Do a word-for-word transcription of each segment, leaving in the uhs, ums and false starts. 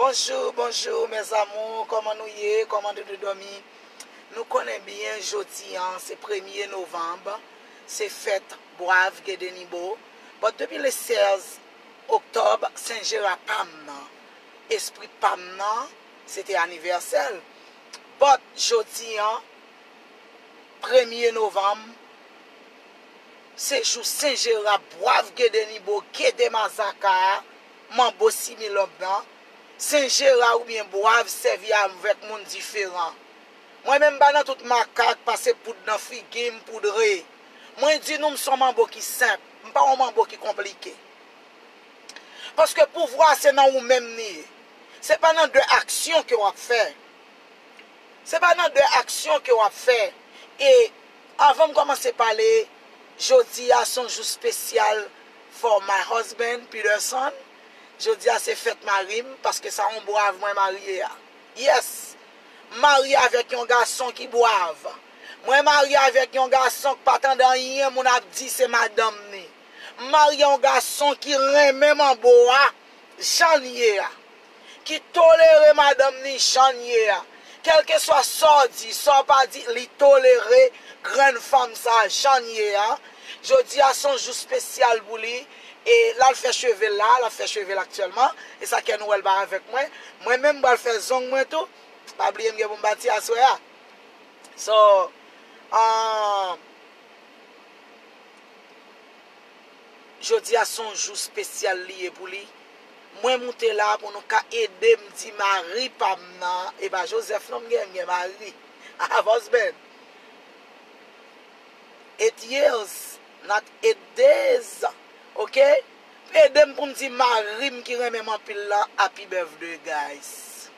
Bonjou, bonjou, mes amours, kòman nou ye? Kòman nou dòmi? Nou konnen byen, jodi a, se premye novanm, se fèt Bwav Gede Nibo. But depi le sèz oktòb, Sen Jera pa m nan, espri pa m nan, se te anivèsè l. But jodi a, premye novanm, se jou Sen Jera, Bwav Gede Nibo, Gede Mazaka, Manbo Similòm nan. Sen Jera oubyen Bwav sèvi avèk moun diferan. Mwen menm m pa nan tout makak, pase poud nan figi m, poudre. Mwen di nou m se yon manbo ki senp, m pa yon manbo ki konplike. Paske pouvwa se nan ou menm li ye. Se pa nan de aksyon ke w ap fè. Se pa nan de aksyon ke w ap fè. E avan m kòmanse pale, jodi a se yon jou espesyal for my husband, Peterson. Jodi a se fèt mari m, paske sa yon bwav mwen marye a. Yes! M marye avèk yon gason ki bwav. Mwen marye avèk yon gason k pa tande anyen moun ap di se madanm ni. M marye yon gason ki renmen manbo a, jan l ye a. Ki tolere madanm ni jan l ye a. Kèlkeswa sa w di, sa w pa di, li tolere grenn fanm sa a jan l ye a. Jodi a se yon jou espesyal pou li. E l al fè cheve l la, l ap fè cheve l aktyèlman. E sa k fè nou wè l pa avèk mwen. Mwen menm m pral fè zong mwen tou. Pa bliye m gen pou m pati aswè a. So, um, jodi a se yon jou espesyal li ye pou li. Mwen moute la pou nou ka ede m di mari pa m nan, e pa Joseph non m gen, m gen mari. I have husband. Eight years, not eight days. Ok? Ede m pou m di mari m ki renmen m anpil lan, happy birthday, guys.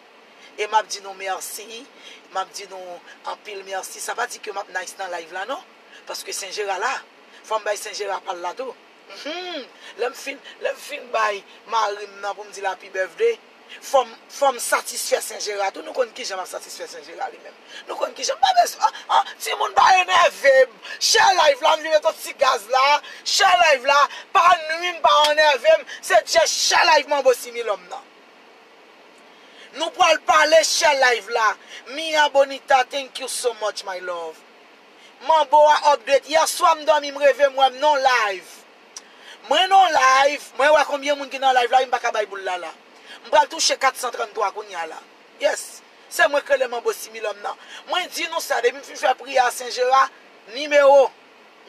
E m ap di nou mèsi, m ap di nou anpil mèsi. Sa pa di ke m ap nice nan live la, non. Paske Sen Jera la. Fò m bay Sen Jera pa l la tou. Mhm. Lè m fin, lè m fin bay mari m nan pou m di l happy birthday, fò m, fò m satisfè Sen Jera tou. Nou konn kijan m ap satisfè Sen Jera li menm. Nou konn kijan m pa bezwen, ah, ah, timoun pa enève m. Share live la, m vin met yon ti gaz la. Share live la, pa nwi m, pa enève m. Se just share live Manbo Similòm nan. Nou pral pale, share live la. Mia Bonita, thank you so much, my love. Manbo a update. Yè swa m dòmi, m reve m wè m nan live. Mwen nan live, mwen wè konbyen moun ki nan live la, wi, m pa ka bay boul la la. M pral touche kat san trann twa kounye a la. Yes. Se mwen k rele Manbo Similòm nan. Mwen di nou sa, depi m fin fè priyè a Sen Jera, nimewo.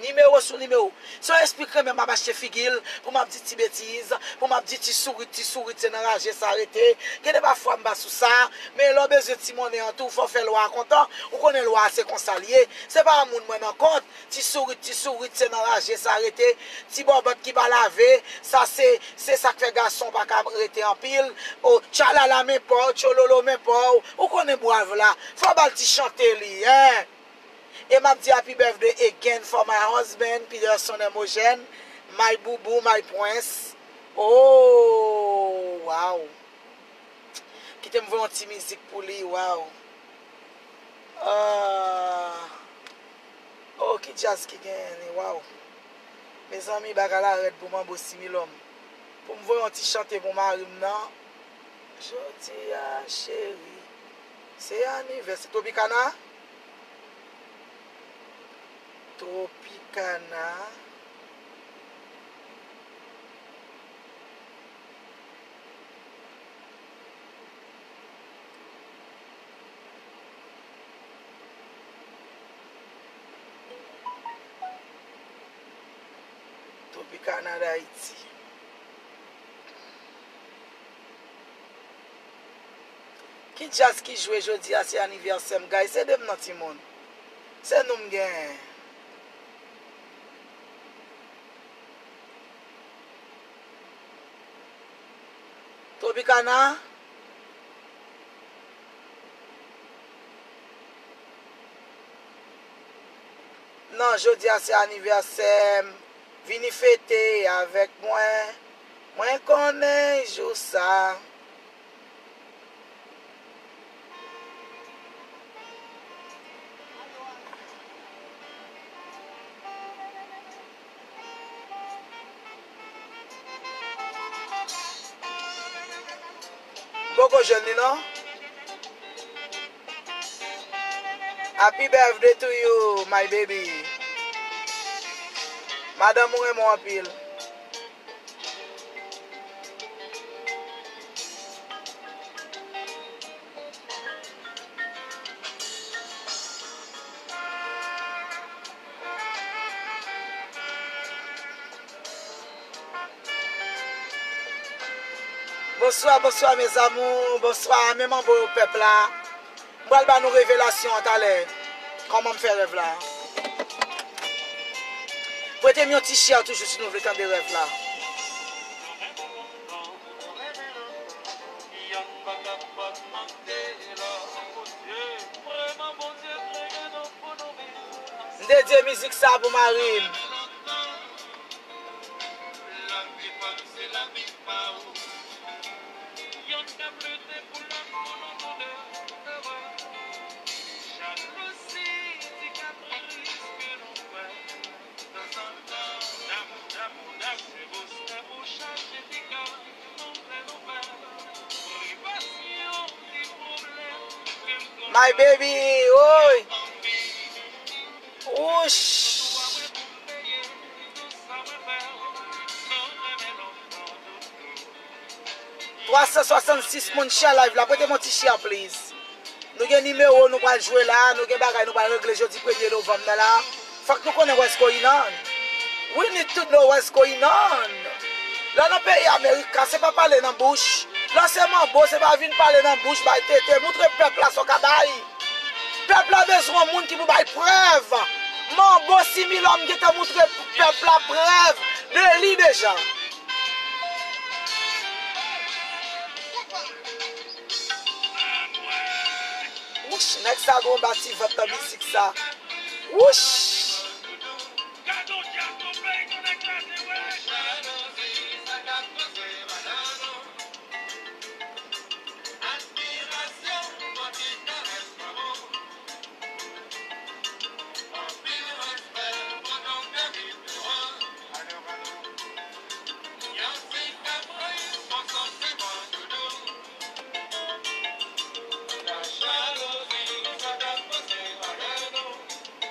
Nimewo sou nimewo. Se yon espri k renmen m ap achte figi l, pou m ap di ti betiz, pou m ap di ti sourit, ti sourit, se nan raje sa rete. Gen de pafwa m pa sou sa, men lè w bezwen ti monnen an tou, fò w fè lwa a kontan. Ou konnen lwa a se konsa l ye. Se pa moun mwen nan kont, ti sourit, ti sourit, se nan raje sa rete. Ti bòbòt ki pa lave, sa se, se sa k fè gason pa ka rete anpil. O, tchalala men pa w, tchololo men pa w. Ou konnen bwav la. Fò w ba l ti chante li, en. E m ap di happy birthday again for my husband, Peterson Hermogène, my boubou, my prince. Oh, wow. Kite m voye yon ti mizik pou li, wow. Ah. Oh, ki djaz ki genyen li, wow. Mezanmi, bagay la rèd pou Manbo Similòm. Pou m voye yon ti chante pou mari m nan. Jodi a, cheri, se anivèsè. Tropicana? Tropicana. Tropicana d'Haïti. Ki djaz ki jwe jodi a, se anivèsè m, guys, ede m non timoun. Se nou m genyen. Tropicana? Non, jodi a se anivèsè m. Vini fete avèk mwen. Mwen konnen jou sa. poko jwenn li non. Happy birthday to you, my baby. Madanm ou renmen w anpil. Bonswa, bonswa, mes amours. Bonswa, men manbo pèp la. M pral ba nou revelasyon an talè. Kòman m fè rèv la? Prete m yon ti share toujou si nou vle tande rèv la. M dedye mizik sa pou mari m. My baby, oy. Wouch. Twa san swasannsis moun share live la, prete m yon ti share, please. Nou gen nimewo nou pral jwe la, nou gen bagay nou pral regle jodi premye novanm nan la. Fòk nou konnen what's going on. We need to know what's going on. Lè w nan peyi Amerika, se pa pale nan bouch. Lè w se manbo, se pa vin pale nan bouch, bay tete, moutre pèp la sa w ka bay. Pèp la bezwen moun ki pou bay prèv. Manbo Similòm gentan moutre pèp la prèv de li deja. Wouch, nèg sa gon bativant nan mizik sa. Wouch.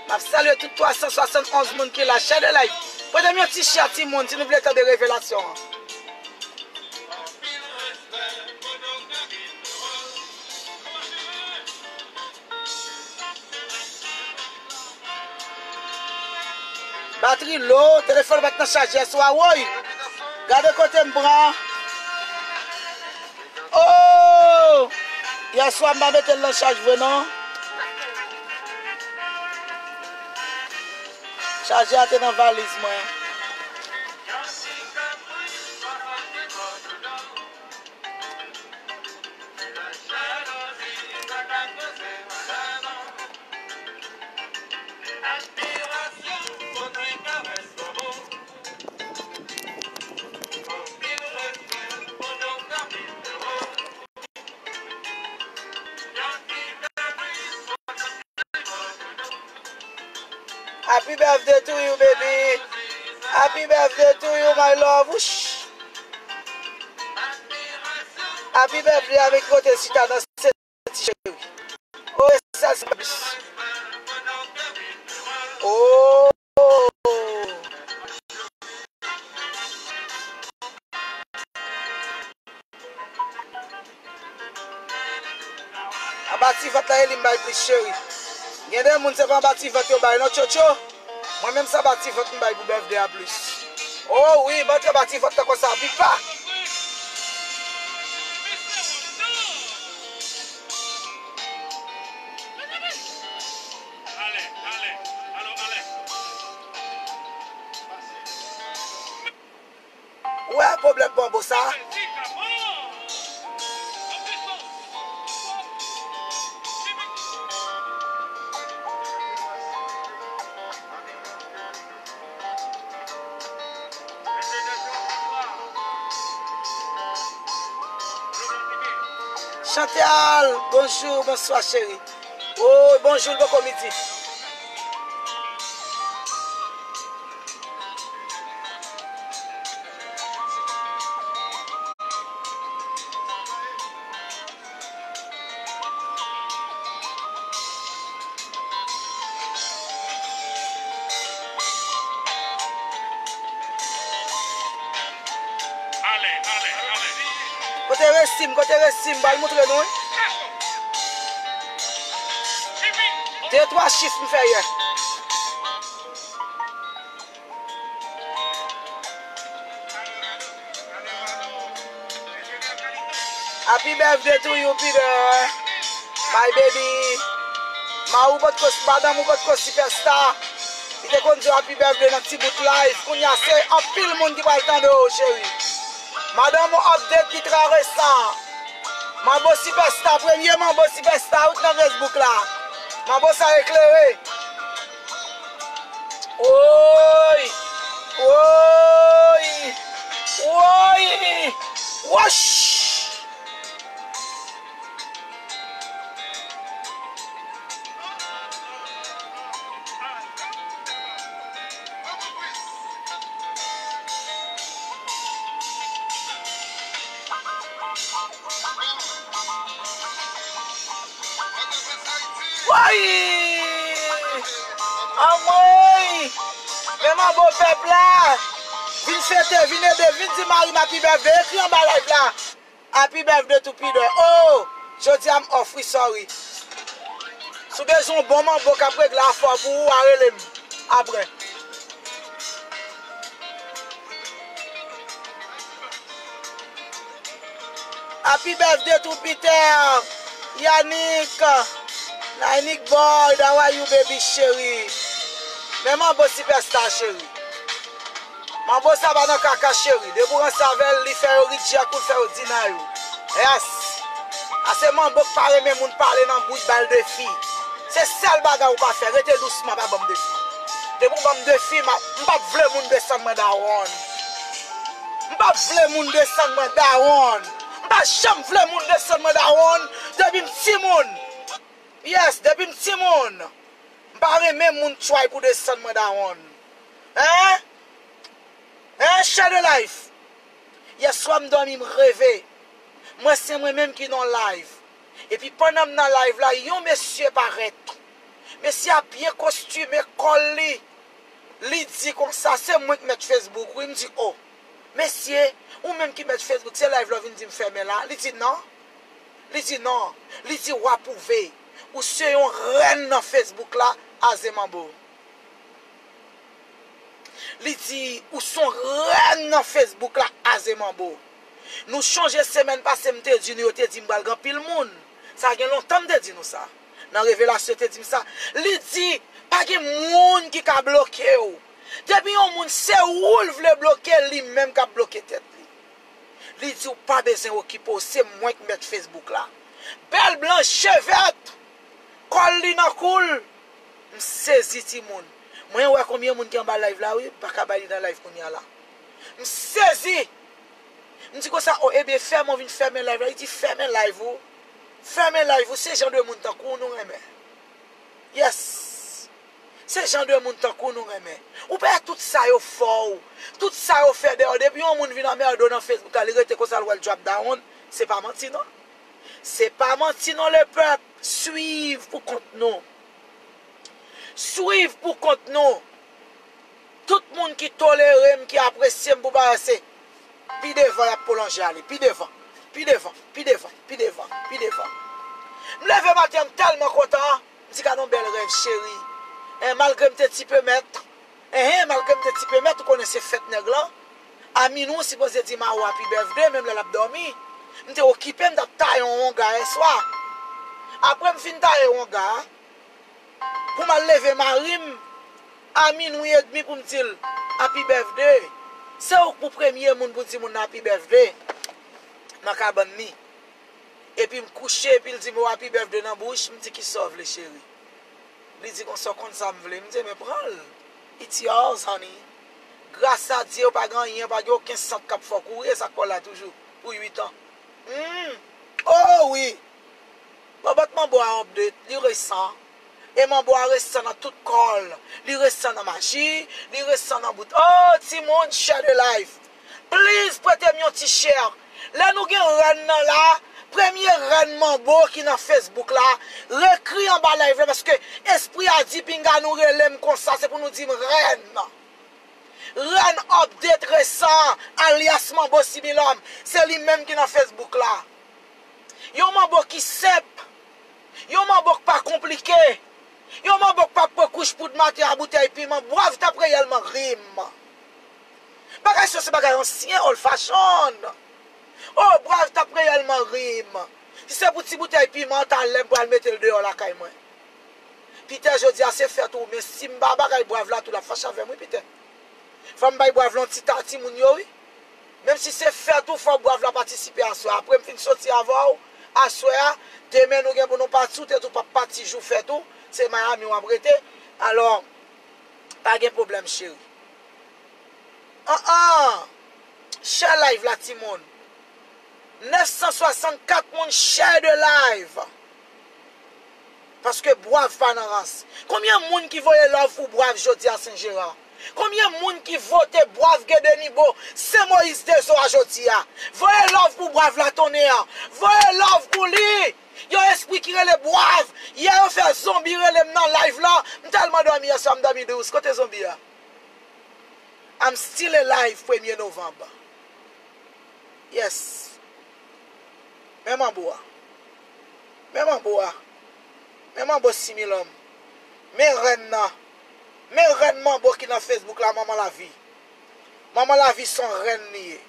M ap salye tout twa san swasann onz moun ki la. Share the live. Prete m yon ti share timoun si nou vle tande revelasyon an. Batri low, telefòn pa t nan chajè swa, woy. Gade kote m pran. Oh! Yè swa m pa mete l nan chaj vre non. Chajè a te nan valiz mwen. Happy birthday to you, baby. Happy birthday to you, my love. Wouch. Happy birthday avèk kote chita nan senti cheri. Oh, e sa se bis. Oh. Anba ti vant la e li m bay plis cheri. Gen de moun se pa anba ti vant yo bay non tchotcho. Mwen menm se anba ti vant m bay pou birthday a plis. Oh wi, m antre anba ti vant la konsa pipa. Ou wè pwoblèm manbo sa? Chantal, bonjou, bonswa cheri. Oh, bonjou, l poko midi. Kote resi m, kote resi m, m pral moutre nou wi. De twa chif m fè yè. Happy birthday to you, Peter. My baby. Mari w potko, madanm ou potko sipèsta. Li te konn di w happy birthday nan ti bout live. Kounye a se anpil moun ki pral tande w, cheri. Madanm ou update li trè resan. Manbo sipèsta, premye manbo sipèsta, ou t nan Facebook la. Manbo sa eklere. Woy! Woy! Woy! Wosh! Woy! Anmwey! Men manbo pèp la! Vin fete, vin ede, vin di mari m happy birthday, ekri anba live la. Happy birthday to Peter. Oh! Jodi a m off wi, sorry. Si w bezwen yon bon manbo k ap regle afè w pou ou a, rele m apre. Happy birthday to Peter, Yannick, Nainik boy, how are you baby cheri? Men manbo sipèsta cheri. Manbo sa pa nan kaka cheri. Depi w ranse avè l, li fè yo rijèk ou, l fè yo deny ou. Yes. A se manbo k pa renmen moun pale nan bouch, ba l defi. Se sèl bagay ou pa fè, rete dousman, pa ban m defi. Depi w ban m defi, m ap, m p ap vle moun desann mwen dawonn. M p ap vle moun desann mwen dawonn. M pa janm vle moun desann mwen dawonn depi m timoun. Yes, depi m timoun. M pa renmen moun try pou desann mwen dawonn. Hein? Hein, Shadow Life? Yèswa m dòmi, m reve. M wè se mwen menm ki nan live. Epi pandan m nan live la, yon mesye parèt. Mesye a byen kostime, kòl li. Li di konsa, se mwen k mèt Facebook wi. M di, o, mesye, ou menm ki mèt Facebook, se live la w vin di m fèmen la? Li di non. Li di non. Li di w apwouve. Ou se yon rèn nan Facebook la, Aze Manbo. Li di, ou se yon rèn nan Facebook la, Aze Manbo. Nou chonje semèn pase m te di nou, yo te di m pral gen anpil moun. Sa gen lontan m te di nou sa. Nan revelasyon yo te di m sa. Li di, pa gen moun ki ka bloke w. Depi yon moun se ou l vle bloke, li menm k ap bloke tèt li. Li di w pa bezwen okipe w, se mwen k mèt Facebook la. Bèl blanch, je vèt, kòl li nan kou l. M sezi timoun. Mwen wè konbyen moun ki anba live la wi, m pa ka bay li nan live kounye a la. M sezi. M di konsa, o ebyen fèmen w vin fèmen live la. Li di fèmen live ou. Fèmen live ou, se jan de moun tankou w nou renmen. Yes. Se jan de moun tankou w nou renmen. Ou pa wè tout sa yo fè w, tout sa yo fè dèyè w. Depi yon moun vin anmède w nan Facebook la, li rete konsa, l wè l drop down. Se pa manti non. Se pa manti non lepèp. Swiv pou kont nou. Swiv pou kont nou. Tout moun ki tolere m, ki apresye m pou bagay se pi devan y ap pwolonje ale. Pi devan. Pi devan. Pi devan. Pi devan. Pi devan. M leve maten an, m tèlman kontan. M di gad yon bèl rèv cheri. En, malgre m te ti pe mèt. Enhen, malgre m te ti pe mèt, ou konnen se fèt nèg lan. A minwi ou sipoze di Mawou happy birthday, menm lè l ap dòmi. M te okipe, m t ap taye yon wonga yè swa. Apre m fin taye wonga a, pou m al leve mari m a minwi edmi pou m di l happy birthday. Se ou k pou premye moun pou di moun nan happy birthday nan kabann li. Epi m kouche, epi l di m oh happy birthday nan bouch, m di kisa w vle cheri? Li di konsa w konn sa m vle. M di men pran l. It's yours, honey. Gras a Dye, ou pa gen anyen, pa gen okenn sant k ap fè w kouri, e sa k pa w la toujou pou uit an. Hmm. Oh wi. Bòbòt manbo a update, li resan. E manbo a resan nan tout kò l. Li resan nan maji, li resan nan bout. Oh, timoun, share the live. Please, prete m yon ti share. Lè nou gen rèn nan la, premye rèn manbo ki nan Facebook la, ekri anba live la, paske espri a di pinga nou rele m konsa, se pou nou di m rèn. Rèn update resan, alyas Manbo Similòm, se li menm ki nan Facebook la. Yon manbo ki senp, yon manbo k pa konplike, yon manbo k pa pran kouch poud maten a boutèy piman, Bwav t ap reyèlman ri m. Bagay sa se bagay ansyen, old fashion. Oh, Bwav t ap reyèlman ri m. Si se pou ti boutèy piman, talè m pral mete l deyò lakay mwen. Pitè, jodi a se fèt ou, men si m ba bagay Bwav la tou, l ap fache avè m, wi, Pitè. Fò m bay Bwav la yon ti ta timoun yo, wi. Menm si se fèt ou, fò Bwav la patisipe aswè. Apre m fin soti avè w, aswè a, demen nou gen pou nou pati, ou te di w p ap pati jou fèt ou, se Miami w ap rete. Alò, pa gen pwoblèm, cheri. An an! Share live la, timoun. Nèf san swasannkat moun share de live. Paske Bwav pa nan rans. Konbyen moun ki voye love pou Bwav jodi a Sen Jera? Konbyen moun ki vote Bwav Gedenibo, Sen Moyiz Dezo a jodi a? Voye love pou Bwav la tonnè. Voye love pou li. Yon espri ki rele Bwav. Yè yo fè zonbi rele m nan live la. M tèlman dòmi yè swa, m dòmi douz. Kote zonbi a? I'm still alive, premye novanm. Yes. Men manbo a. Men manbo a. Men manbo Similòm. Men rèn nan. Men rèn manbo ki nan Facebook la, Manman Lavi. Manman Lavi se yon rèn li ye.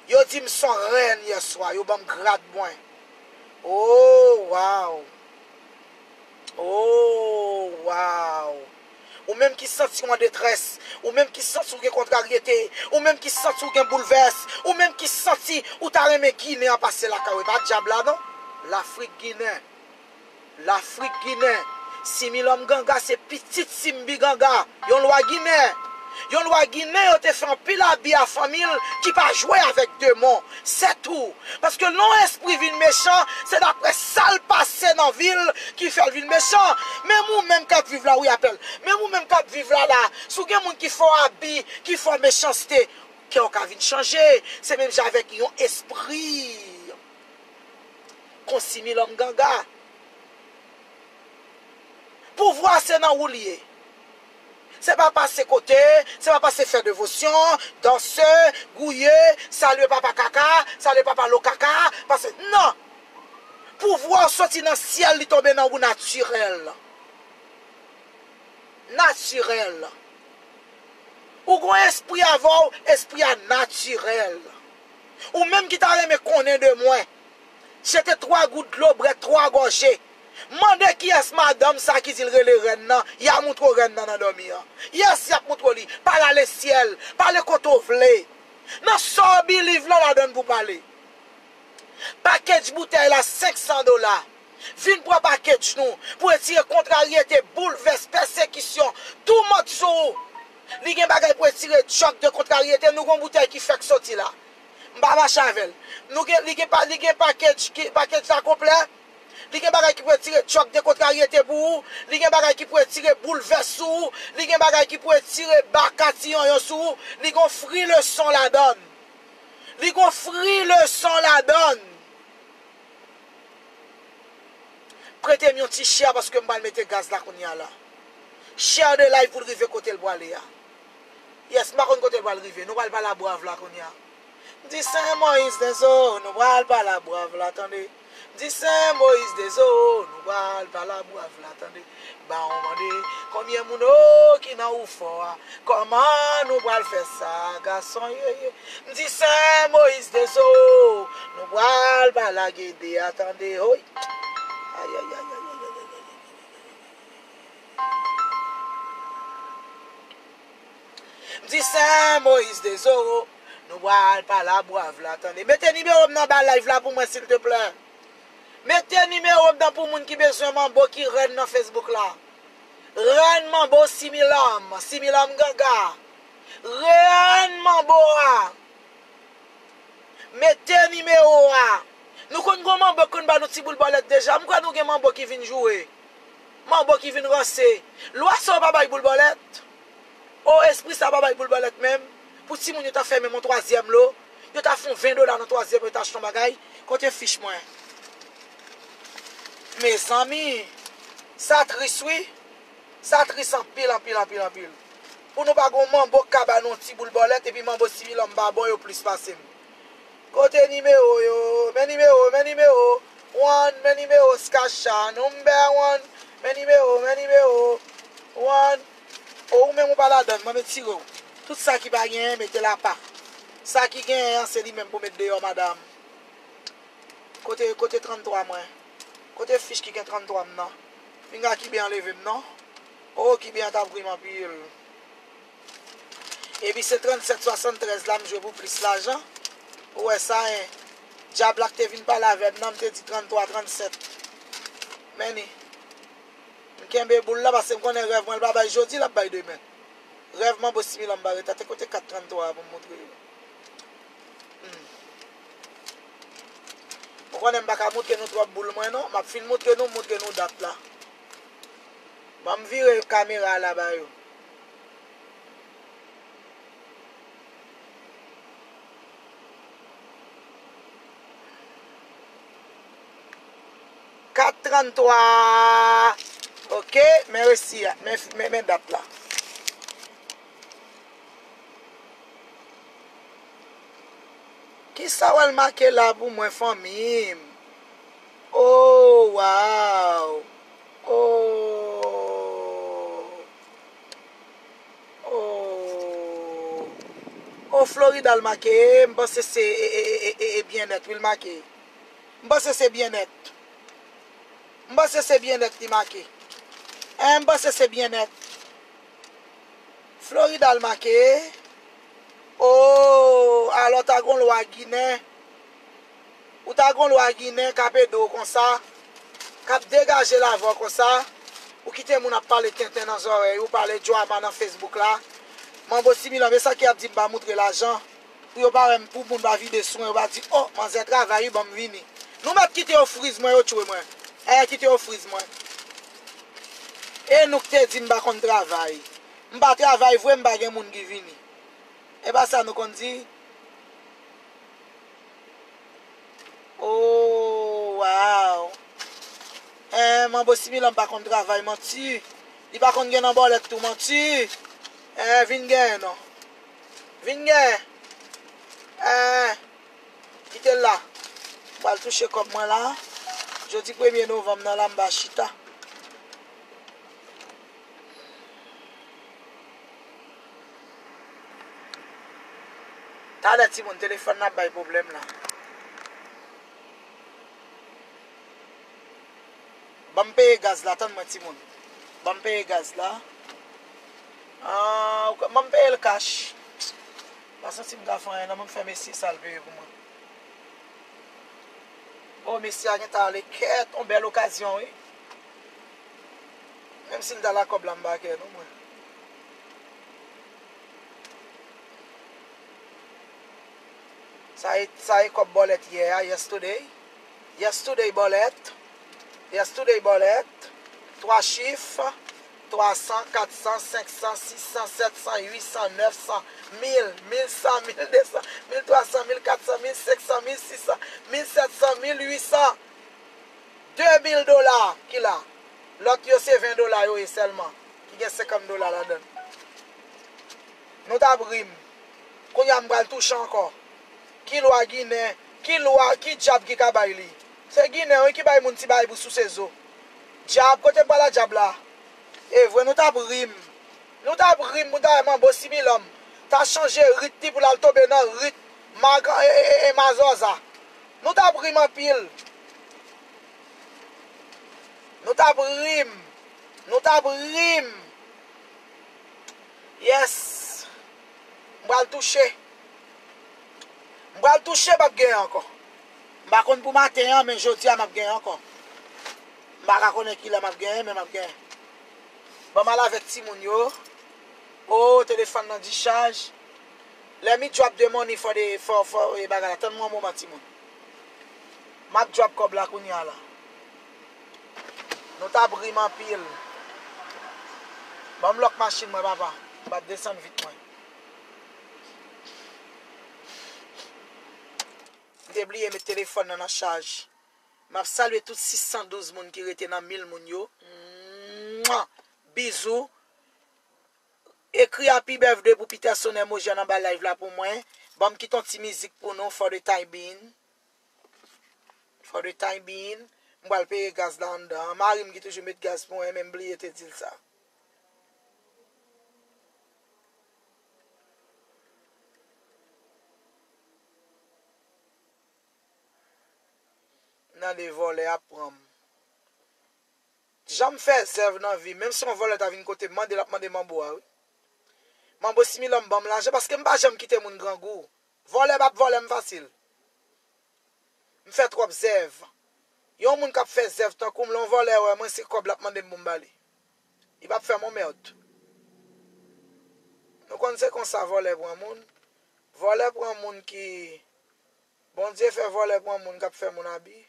Yo di m se yon rèn yè swa. Yo ban m grad mwen. Oh, wow. Oh, wow. Ou menm ki santi w an detrès, ou menm ki santi w gen kontraryete, ou menm ki santi w gen boulvès, ou menm ki santi ou ta renmen Ginen an pase lakay ou, e pa dyab la non. Lafrik Ginen. Lafrik Ginen. Similòm Ganga se pitit Simbi Ganga. Yon lwa Ginen. Yon lwa Ginen yo te fè anpil abi a fanmi l ki pa jwe avèk demon. Sètou. Paske lè yon espri vin mechan, se daprè sa l pase nan vi l ki fè l vin mechan. Menm ou menm k ap viv la, wi, apèl. Menm ou menm k ap viv la, la, si w gen moun ki fè w abi, ki fè w mechanste, kè w ka vin chanje. Se menm jan avèk yon espri kon Similòm Ganga. Pouvwa se nan ou l ye. Se pa pase kote, se pa pase fè devosyon, danse, gouye, salye papa kaka, salye papa lo kaka, pase, non! Pouvwa w soti nan syèl, li tonbe nan ou natirèl. Natirèl. Ou gon espri avè w, espri a natirèl. Ou menm ki ta renmen konnen de mwen, jete twa gout dlo, bwè twa gòje. Mande kiyès madanm sa ki di l rele rèn nan, y a montre w rèn nan nan dòmi an. Yes, y ap montre w li. Pale a lesyèl, pale kote w vle. Nan sa w believe lan ladan l pou pale. Package boutèy la, senk san dola. Vin pran package nou pou retire kontraryete, boulvès, pèsekisyon, toumant sou ou. Li gen bagay pou retire djòk de kontraryete. Nou gon boutèy ki fèk soti la. M pa mache avè l. Nou gen, li gen pa, li gen package ki, package la konplè. Li gen bagay ki pou retire djòk de kontraryete pou ou. Li gen bagay ki pou retire boulvès sou ou. Li gen bagay ki pou retire baka ti yonyon sou ou. Li gon fri leson ladan l. Li gon fri leson ladan l. Prete m yon ti share paske m pral mete gaz la kounye a la. Share de live pou l rive kote l pwale a. Yes, m pa konn kote l pral rive. Nou pral pale a Bwav la kounye a. M di Sen Moyiz Dezo, nou pral pale a Bwav la, tande. M di Sen Moyiz Dezo, nou pral pale a Bwav la, tande. Ba w mande, konbyen moun o ki nan ou fò a? Kòman nou pral fè sa, gason, ye, ye? M di Sen Moyiz Dezo, nou pral pale a Gede a, tande, oy. Ayayayay. M di Sen Moyiz Dezo, nou pral pale a Bwav la, tande. Mete nimewo m nan ba live la pou mwen, silteplè. Mete nimewo m nan pou moun ki bezwen manbo ki rèn nan Facebook la. Rèn manbo Similòm, Similòm Ganga. Rèn manbo a. Mete nimewo a. Nou konn gon manbo k konn ba nou ti boul bòlèt deja. M kwè nou gen manbo ki vin joure. Manbo ki vin ranse. Lwa sa yo pa bay boul bòlèt. O, espri sa pa bay boul bòlèt menm. Pou timoun yo ta fè menm yon twazyèm lo. Yo ta fè yon ven dola nan twazyèm, yo ta achte yon bagay. Kote fich mwen? Mezanmi, sa tris wi. Sa tris anpil, anpil, anpil, anpil. Pou nou pa gon manbo k ka ba nou yon ti boul bòlèt, epi manbo Similòm pa bon, yo plis pase m. Kote nimewo yo? Men nimewo, men nimewo. One, men nimewo Skasha, number one. Men nimewo, men nimewo. One. O, ou menm ou pa ladann, mwen retire w. Tout sa ki pa genyen, mete l apa. Sa ki genyen an, se li menm pou met deyò, madanm. Kote, kote tranntwa mwen? Kote fich ki gen tranntwa m nan? Pinga kiben an leve m non. O, kiben an t ap ri m anpil. Epi se trannsèt swasanntrèz la m jwe pou plis lajan. Ou wè sa, en? Dyab la k te vin pale avè m nan, m te di tranntwa, trannsèt. Men ni. M kenbe boul la paske m konnen rèv mwen, l pa bay jodi, l ap bay demen. Rèv manbo Similòm pa rete. Te kote kat tranntwa a pou m montre yo? Hmm. Ou konnen m pa ka montre nou twòp boul mwen non. M ap fin montre nou, montre nou dat la. Ban m vire kamera a la ba yo. Kat tranntwa. Ok, men resi a, men, men, men dat la. Kisa w al make la pou mwen, fanmi m? Oh, wow! Oh! Oh! Oh, Florida l make, m panse se e, e, e, e, e byennèt, wi, l make. M panse se byennèt. M panse se byennèt li make. En, m panse se byennèt. Florida l make. Oh, alò ta gon lwa ginen. Ou ta gon lwa ginen k ap ede w konsa, k ap degaje l avè w konsa. Ou kite moun ap pale tenten nan zòrèy ou, pale djwama nan Facebook la. Manbo Similòm, e sa ki ap di m pa moutre lajan. Pou yo pa wè m, pou moun pa vide sou mwen, yo pa di, "Oh, manzè travay wi, ban m vini." Nou mèt kite yo friz mwen, yo tchwe mwen. Eh, kite yo friz mwen. E nou k te di m pa konn travay. M pa travay vre, m pa gen moun ki vini. E pa sa nou konn di? Oh, wow. Eh, manbo Similòm pa konn travay, manti. Li pa konn gen nan bòlèt tou, manti. Eh, vin genyen non. Vin genyen. Eh, kite l la. M pral touche kòb mwen la. Jodi premye novanm nan la, m pa chita. Talè timoun, telefòn nan ap bay pwoblèm la. Ban m peye gaz la, tann mwen timoun. Ban m peye gaz la. Ah, ban m peye l kach. Pa santi m ka fè anyen non, ban m fè mesye sa l peye pou mwen. Oh, mesye a gentan ale kèt, on bèl okazyon wi. Menm si l t al ak kòb la, m pa kè non mwen. Sa e, sa e kòb bòlèt yè a, yesterday. Yesterday bòlèt. Yesterday bòlèt. Twa chif. Twa san, kat san, senk san, sis san, sèt san, uit san, nèf san, mil, mil san, mil de san, mil twa san, mil kat san, mil senk san, mil sis san, mil sèt san, mil uit san. De mil dola ki la. Lòt yo se ven dola yo ye sèlman, ki gen senkant dola ladan l. Nou t ap ri m. Kounye a m pral touche ankò. Ki lwa ginen, ki lwa, ki dyab ki ka bay li? Se ginen wi ki bay moun ti bagay pou souse zo. Dyab, kote m pral a dyab la? E vre, nou t ap ri m. Nou t ap ri m pou n ta wè manbo Similòm ta chanje rit li pou l al tonbe nan rit maga, e, e, e, e mazòza. Nou t ap ri m anpil. Nou t ap ri m. Nou t ap ri m. Yes. M pral touche. M pral touche, m ap genyen ankò. M pa konn pou maten an, men jodi a m ap genyen ankò. M pa ka konnen kilè m ap genyen, men m ap genyen. Ban m al avèk timoun yo. O, telefòn nan dichaj. Let me drop the money for the, for, for, e, bagay la. Tann mwen yon moman, timoun. M ap drop kòb la kounye a la. Nou t ap ri m anpil. Ban m lòk machin mwen, papa. M ap desann vit mwen. M te bliye met telefòn nan nan chaj. M ap salye tout sis san douz moun ki rete nan mil moun yo. Mwa! Bizou. Ekri Happy Birthday pou Peterson Hermogenes anba live la pou mwen. Ban m kite yon ti mizik pou nou for the time being. For the time being. M pral peye gaz la anndan. Mari m ki toujou met gaz pou mwen, men m bliye te di l sa. Nan de vòlè ap pran m. Janm fè zèv nan vi m. Menm si yon vòlè ta vin kote m, mande l ap mande manbo a, wi. Manbo Similòm ban m lajan, paske m pa janm kite moun grangou. Vòlè p ap vòlè m fasil. M fè twòp zèv. Yon moun k ap fè zèv tankou m, lè yon vòlè wè mwen, se kòb l ap mande m pou m ba li. Li p ap fè m yon mèd. Nou konn se konsa vòlè pran moun. Vòlè pran moun ki, Bondye fè vòlè pran moun k ap fè moun abi.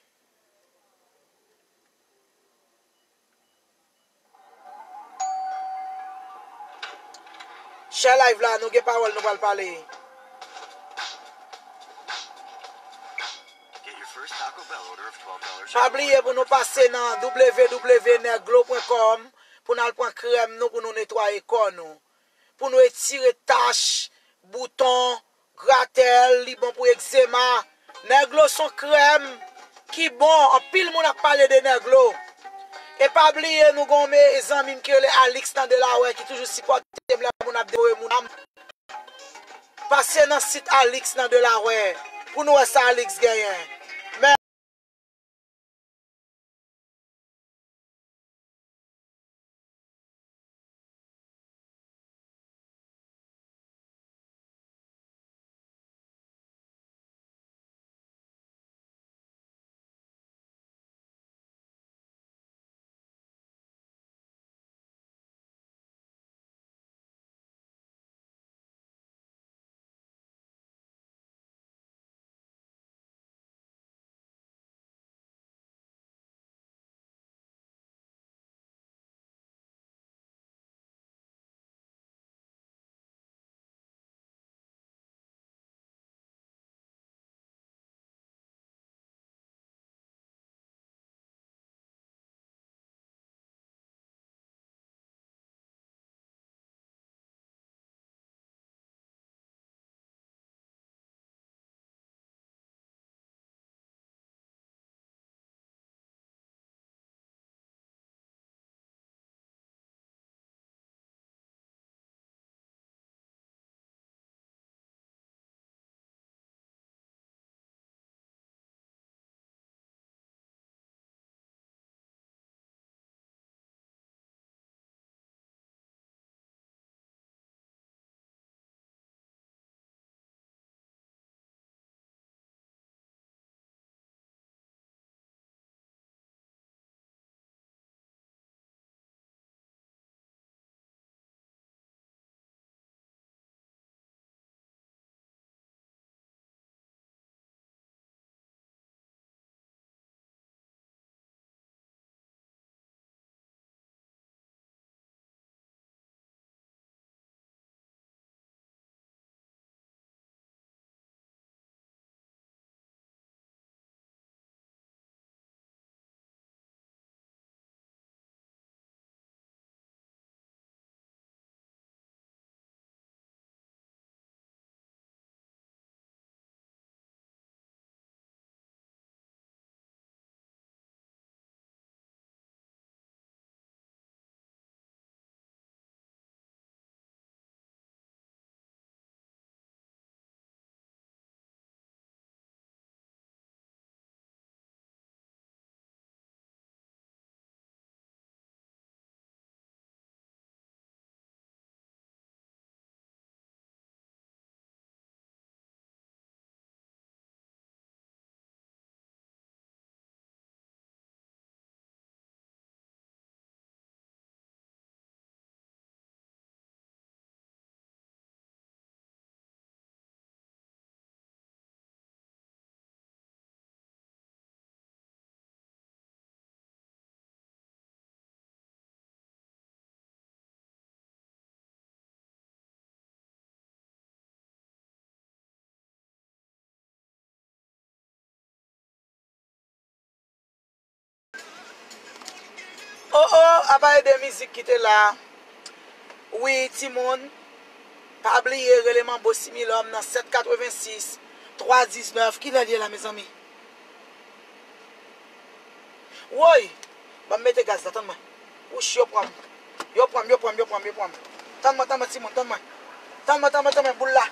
Share live la, nou gen pawòl nou pral pale. Get your first Taco Bell order of twelve dollars. Pa bliye pou nou pase nan w w w nèglo pwen kòm pou n al pran krèm nou pou nou netwaye kò nou. Pou nou etire tach, bouton, gratèl, li bon pou egzema. Nèglo se yon krèm ki bon, anpil moun ap pale de Nèglo. E pa bliye nou gon me zanmi m ki rele Alix nan Delaware ki toujou sipòte m lè moun ap devore moun. Pase nan sit Alix nan Delaware pou nou wè sa Alix genyen. Men Oh oh, apa e de mizik ki te la. Wi, timoun. Pa bliye rele Manbo Similòm nan sèt katrevensis, twa diznèf. Kilè l ye la, mezanmi? Woy! Ban m mete gaz la, tann mwen. Wouch, yo pran m. Yo pran m, yo pran m, yo pran m, yo pran m. Tann mwen, tann mwen, timoun, tann mwen. Tann mwen, tann mwen, tann mwen, boul la.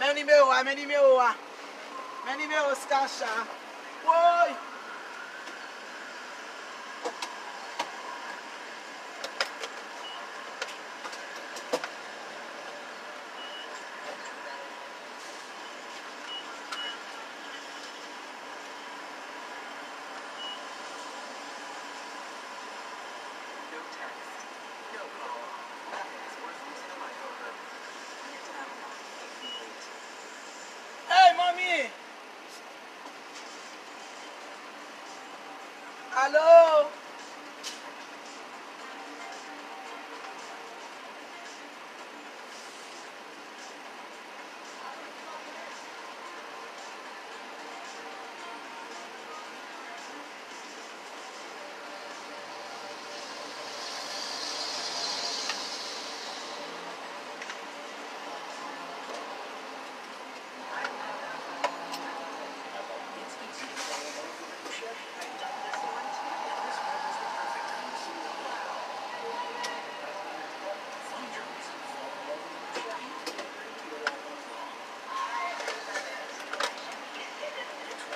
Men nimewo a, men nimewo a. Men nimewo Skacha. Woy! Hey, manmi! Alo?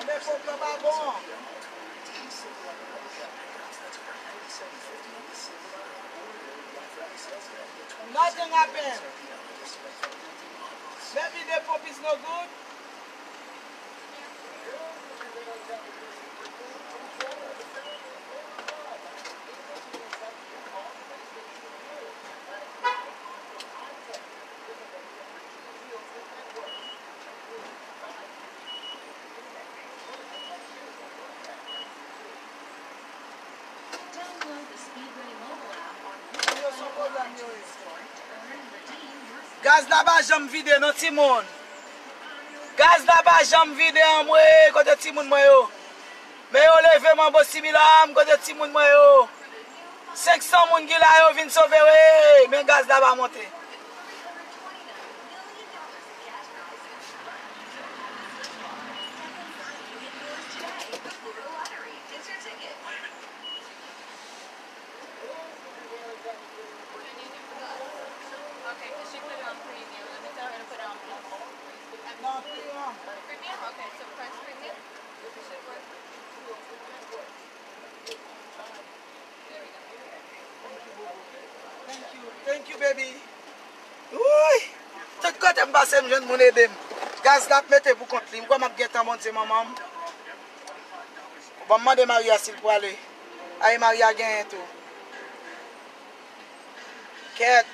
Anben, fòk yo pa bon. Nothing happen. Maybe the Pope is no good. Gaz la pa janm vide non, timoun. Gaz la pa janm vide, anmwey, kote timoun mwen yo? Men yo leve Manbo Similòm, kote timoun mwen yo? Senk san moun ki la, yo vin sove wi, men gaz la pa monte. Okay, 'cause she put it on preview. Let me tell her to put it on preview. Nan preview. Preview? Okay, so press preview. It should work. Thank you, baby. Wouyy! Tout kote m pase, m jwenn moun ede m. Gaz la ap mete pou kont li. M kwè m ap gentan Bondye, manman m. Bon, m mande Maria si l pwale. Ay, Maria genyen tou. Kèt.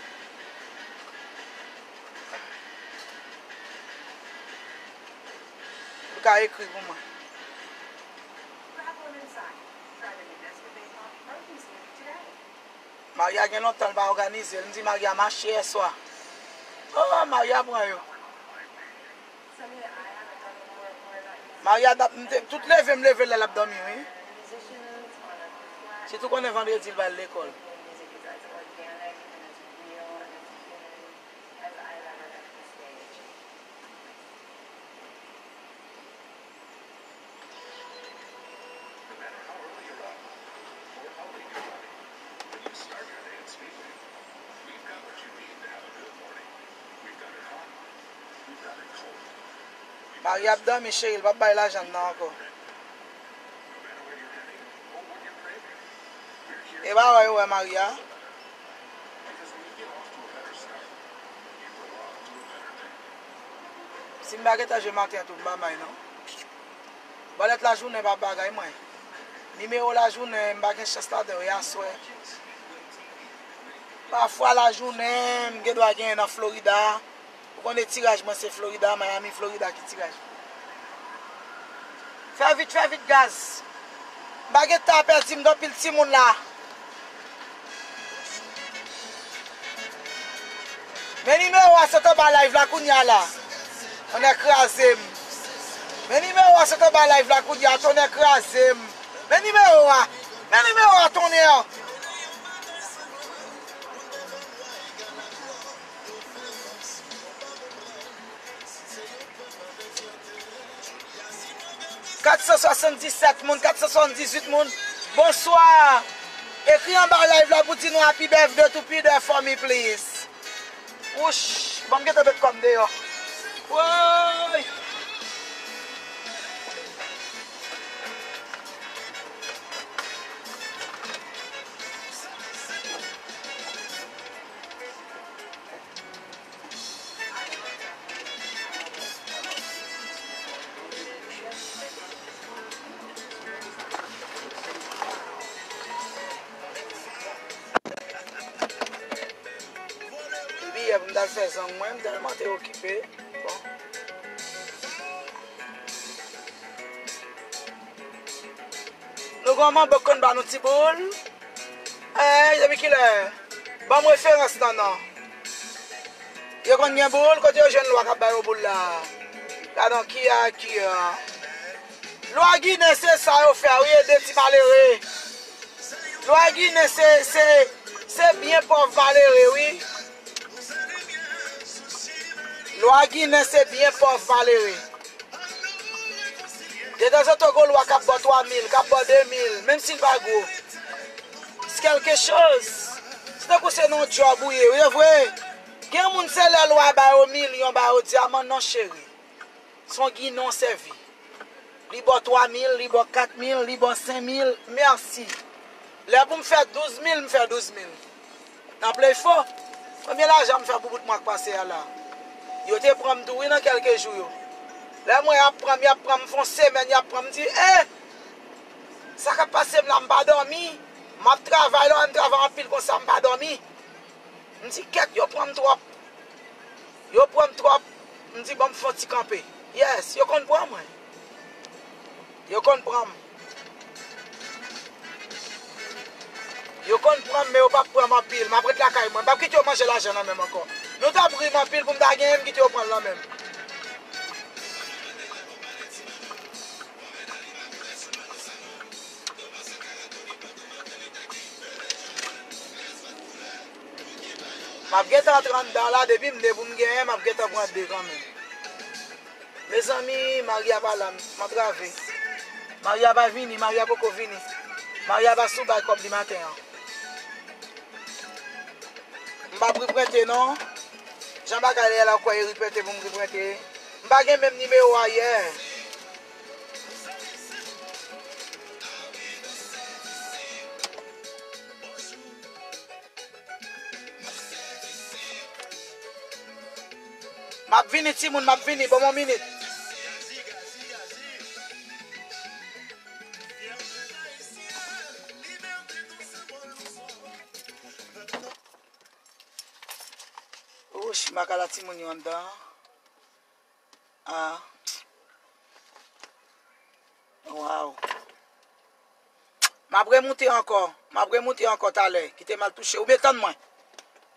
Ou ka ekri pou mwen. Maria gen lontan l pa òganize l. M di Maria mache yèswa. Oh, Maria pran yo. Maria t ap, m te, tout leve m leve l la, l ap dòmi, wi. Sitou konnen vandredi l pral lekòl. Maria ap dòmi, cheri, l p ap bay lajan nan ankò. E pa wè yo wè Maria. Si m pa gentan jwe maten tou, m pa bay non. Bòlèt lajounen pa bagay mwen. Nimewo lajounen, m pa gen chans ladan yo, e aswè. Pafwa lajounen, m gen dwa genyen nan Florida. Ou konnen tiraj mwen se Florida, Miami, Florida ki tiraj mwen. Fè vit, fè vit, gaz. M pa gen tan pèdi, m gen anpil timoun la. Men nimewo a sot anba live la kounye a la. Tonnè kraze m. Men nimewo a sot anba live la kounye a, tonnè kraze m. Men nimewo a. Men nimewo a, tonnè. Kat san swasanndisèt moun, kat san swasanndizuit moun. Bonswa. Ekri anba live la pou di nou happy birthday to Peter for me, please. Wouch, ban m gentan met kò m deyò. Woy! Epi yè pou m t al fè zong mwen, m tèlman te okipe. Bon. Nou gon manbo k konn ba nou ti boul. Eh, depi kilè? Ban m referans lan non. Yo konn gen boul, kote yo jwenn lwa k ap ba yo boul la? Gadon ki a ki a. Lwa Ginen se sa yo fè, wi, ede ti malere. Lwa Ginen se, se, se byen pòv malere, wi. Lwa Ginen se byen pòv malere. Detanzantan gon lwa k ap ba w twa mil, k ap ba w de mil, menm si l pa gwo. Se kèlke choz. Se tankou se nan yon djòb ou ye, wi, e vre. Gen moun se lè lwa ba yo milyon, ba yo dyaman, non cheri. Se yon Ginen w sèvi. Li ba w twa mil, li ba w kat mil, li ba w senk mil, mèsi. Lè pou m fè douz mil, m fè douz mil. Nan Playfo, konbyen lajan m fè pou bout mwa k pase a la? Yo te pran m tou wi nan kèlke jou yo. Lè m wè y ap pran m, y ap pran m, m fè yon semèn, y ap pran m, m di, eh! Sa k ap pase m la, m pa dòmi. M ap travay, lè w wè m travay anpil konsa, m pa dòmi. M di, kèt, yo pran m twòp. Yo pran m twòp. M di, ban m fè yon ti kanpe. Yes, yo konn pran mwen. Yo konn pran m. Yo konn pran m, men yo p ap pran m anpil. M ap ret lakay mwen. M p ap kite yo manje lajan nan men m ankò. Nou t ap ri m anpil pou m ta genyen, m kite yo pran l nan men m. M ap gentan antre anndan la, depi m de pou m genyen, m ap gentan pran de kanmenm. Mezanmi, Maria pa la, m antrave. Maria pa vini, Maria poko vini. Maria pa sou bay kòb li maten an. M p ap reprente non. Jan bagay la, la kwè e reprente pou m reprente. M pa gen menm nimewo a yè. M ap vini, timoun, m ap vini. Ban m yon minit. Wouch, m pa ka la timoun yo anndan. Ah. Waw. M ap remoute ankò. M ap remoute ankò talè. Kite m al touche. Oubyen tann mwen.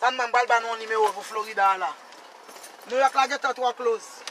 Tann mwen, m pral ba nou yon nimewo pou Florida a la. New York la gentan twò close.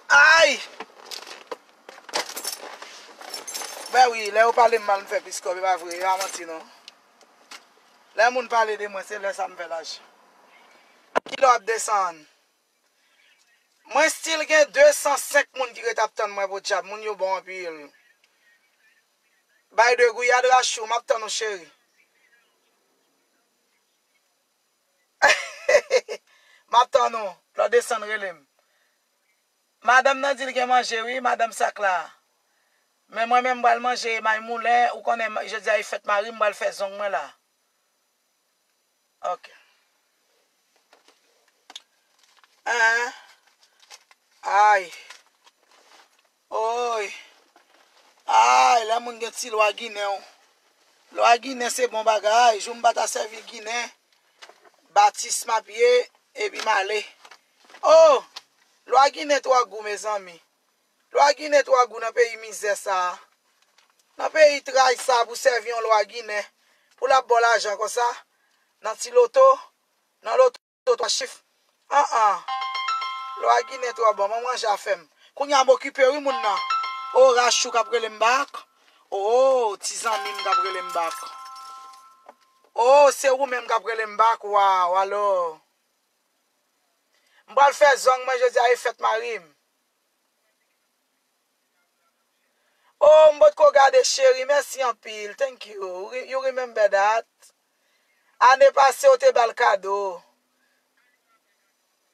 Ay! Ben wi, lè yo pale m mal, m fè plis kòb, e pa vre, e pa manti non. Lè moun pale de mwen, se lè sa m fè lajan. Kilè w ap desann? Mwen still gen de san senk moun ki ret ap tann mwen, podyab, moun yo bon anpil. Bay de gouyad, Rachou, m ap tann ou, cheri. M ap tann ou. Lè w desann, rele m. Madanm nan di l gen manje, wi, madanm sak la. Men mwen menm, m pral manje may moulen, ou konnen, jodi a e fèt mari m, m pral fè zong mwen la. Ok. Hein? Ay. Oy. Ay, lè moun gen ti lwa ginen w. Lwa ginen se bon bagay. Jou m pa ta sèvi ginen, batis m ap ye, epi m ale. Oh! Lwa ginen twò gou, mezanmi. Lwa ginen twò gou nan peyi mizè sa a. Nan peyi tray sa a pou sèvi yon lwa ginen, pou l ap ba w lajan konsa, nan ti loto, nan loto twa chif. An an. Lwa ginen twò bon, ban m ranje afè m. Kounye a m okipe wi moun nan. O, Rachou k ap rele m bak. O, ti zanmi m k ap rele m bak. O, se ou menm k ap rele m bak, waw, alò. M pral fè zong mwen jodi a, e fèt mari m. Oh, m potko gade cheri, mèsi anpil. Thank you. Re- You remember that? Ane pase ou te ba l kado.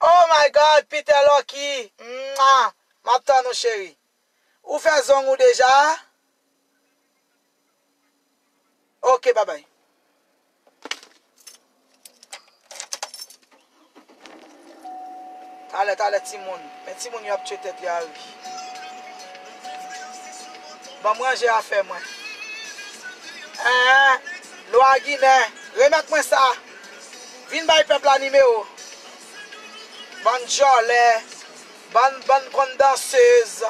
Oh my God, Peter Lucky. Mwa. M ap tann ou cheri. Ou fè zong ou deja? Ok, babay. Talè, talè, timoun. Men timoun yo ap tchwe tèt yo a ri. Ban m ranje afè mwen. Hein, lwa ginen. Remèt mwen sa. Vin bay pèp la nimewo. Bann djòlè. Bann, bann konn dansez.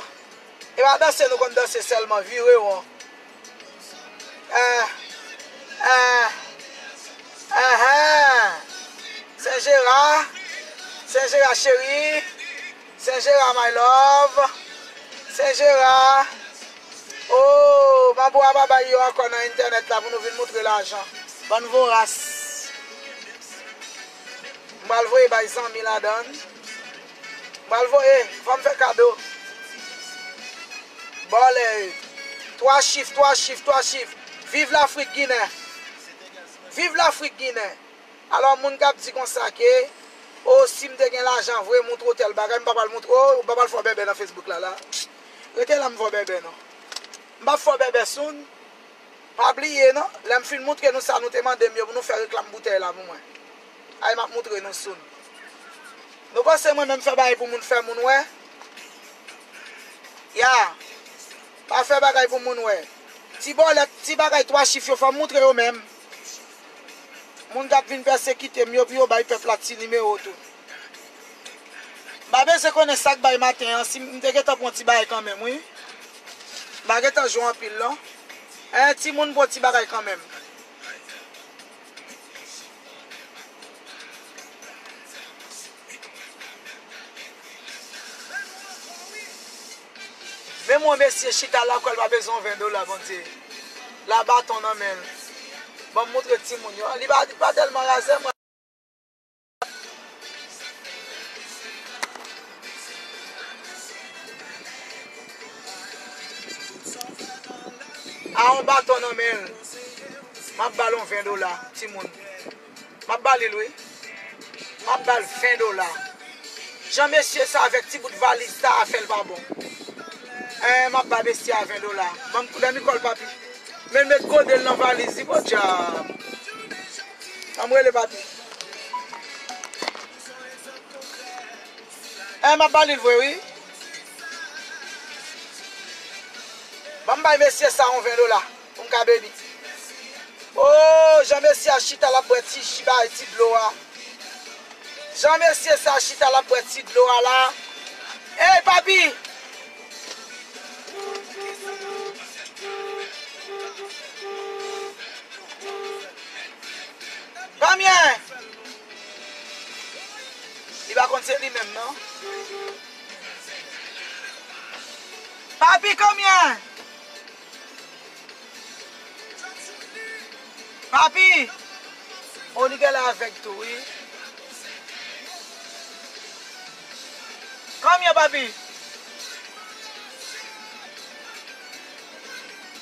E pa danse nou konn danse sèlman, vire won. Eh, eh, eh, eh. Sen Jera, Sen Jera cheri, Sen Jera my love, Sen Jera. Oh, manbo a pa bay yo ankò nan entènèt la pou nou vin moutre lajan. Bann voras. M pral voye bay zanmi ladann. M pral voye, fò m fè kado. Bòlè. Twa chif, twa chif, twa chif. Viv Lafrik Ginen. Viv Lafrik Ginen. Alò, moun k ap di konsa ke, o, si m te gen lajan vre, moutre w tèl bagay, m pa pral moutre, o, m pa pral fè w bèbè nan Facebook la, la. Rete la, m fè w bèbè, non. M p ap fè w bèbè sou n. Pa bliye non, lè m fin moutre nou sa nou te mande m yo pou nou fè reklam boutèy la pou mwen. Ay, m ap moutre nou sou n. Nou panse mwen menm fè bagay pou moun fè moun wè? Ya. Pa fè bagay pou moun wè. Ti bòlèt, ti bagay twa chif yo fò m moutre yo menm. Moun k ap vin pèsekite m yo pou yo bay pèp la ti nimewo tou. M pa bezwen konnen sa k bay maten an, si m te gentan pran ti bagay kanmenm, wi. M pa gentan jwe anpil, non. En, timoun pran ti bagay kanmenm. Menm yon mesye chita la, kwè l pa bezwen yon ven dola, Bondye. La baton nan men l. Ban m moutre timoun yo. Li pa, li pa tèlman razè, mwen. A yon baton nan men l. M ap ba l yon ven dola, timoun. M ap ba li l, wi. M ap ba l ven dola. Jan mesye sa avèk ti bout valiz sa a fè l pa bon. En, m ap ba mesye a ven dola. Ban m koulè mikò l, papi. Men l met gode l nan valiz li, podyab. Ban m rele papi. En, m ap ba li l vre, wi. Ban m bay mesye sa yon ven dola pou m ka beni. Oh, jan mesye a chita, l ap bwè ti ji, bay ti dlo a. Jan mesye sa chita, l ap bwè ti dlo a la. Ey, papi! Konbyen? Li pa konn Se li menm, non? Papi, konbyen? Papi! O, li genlè avèg tou, wi. Come here, papi.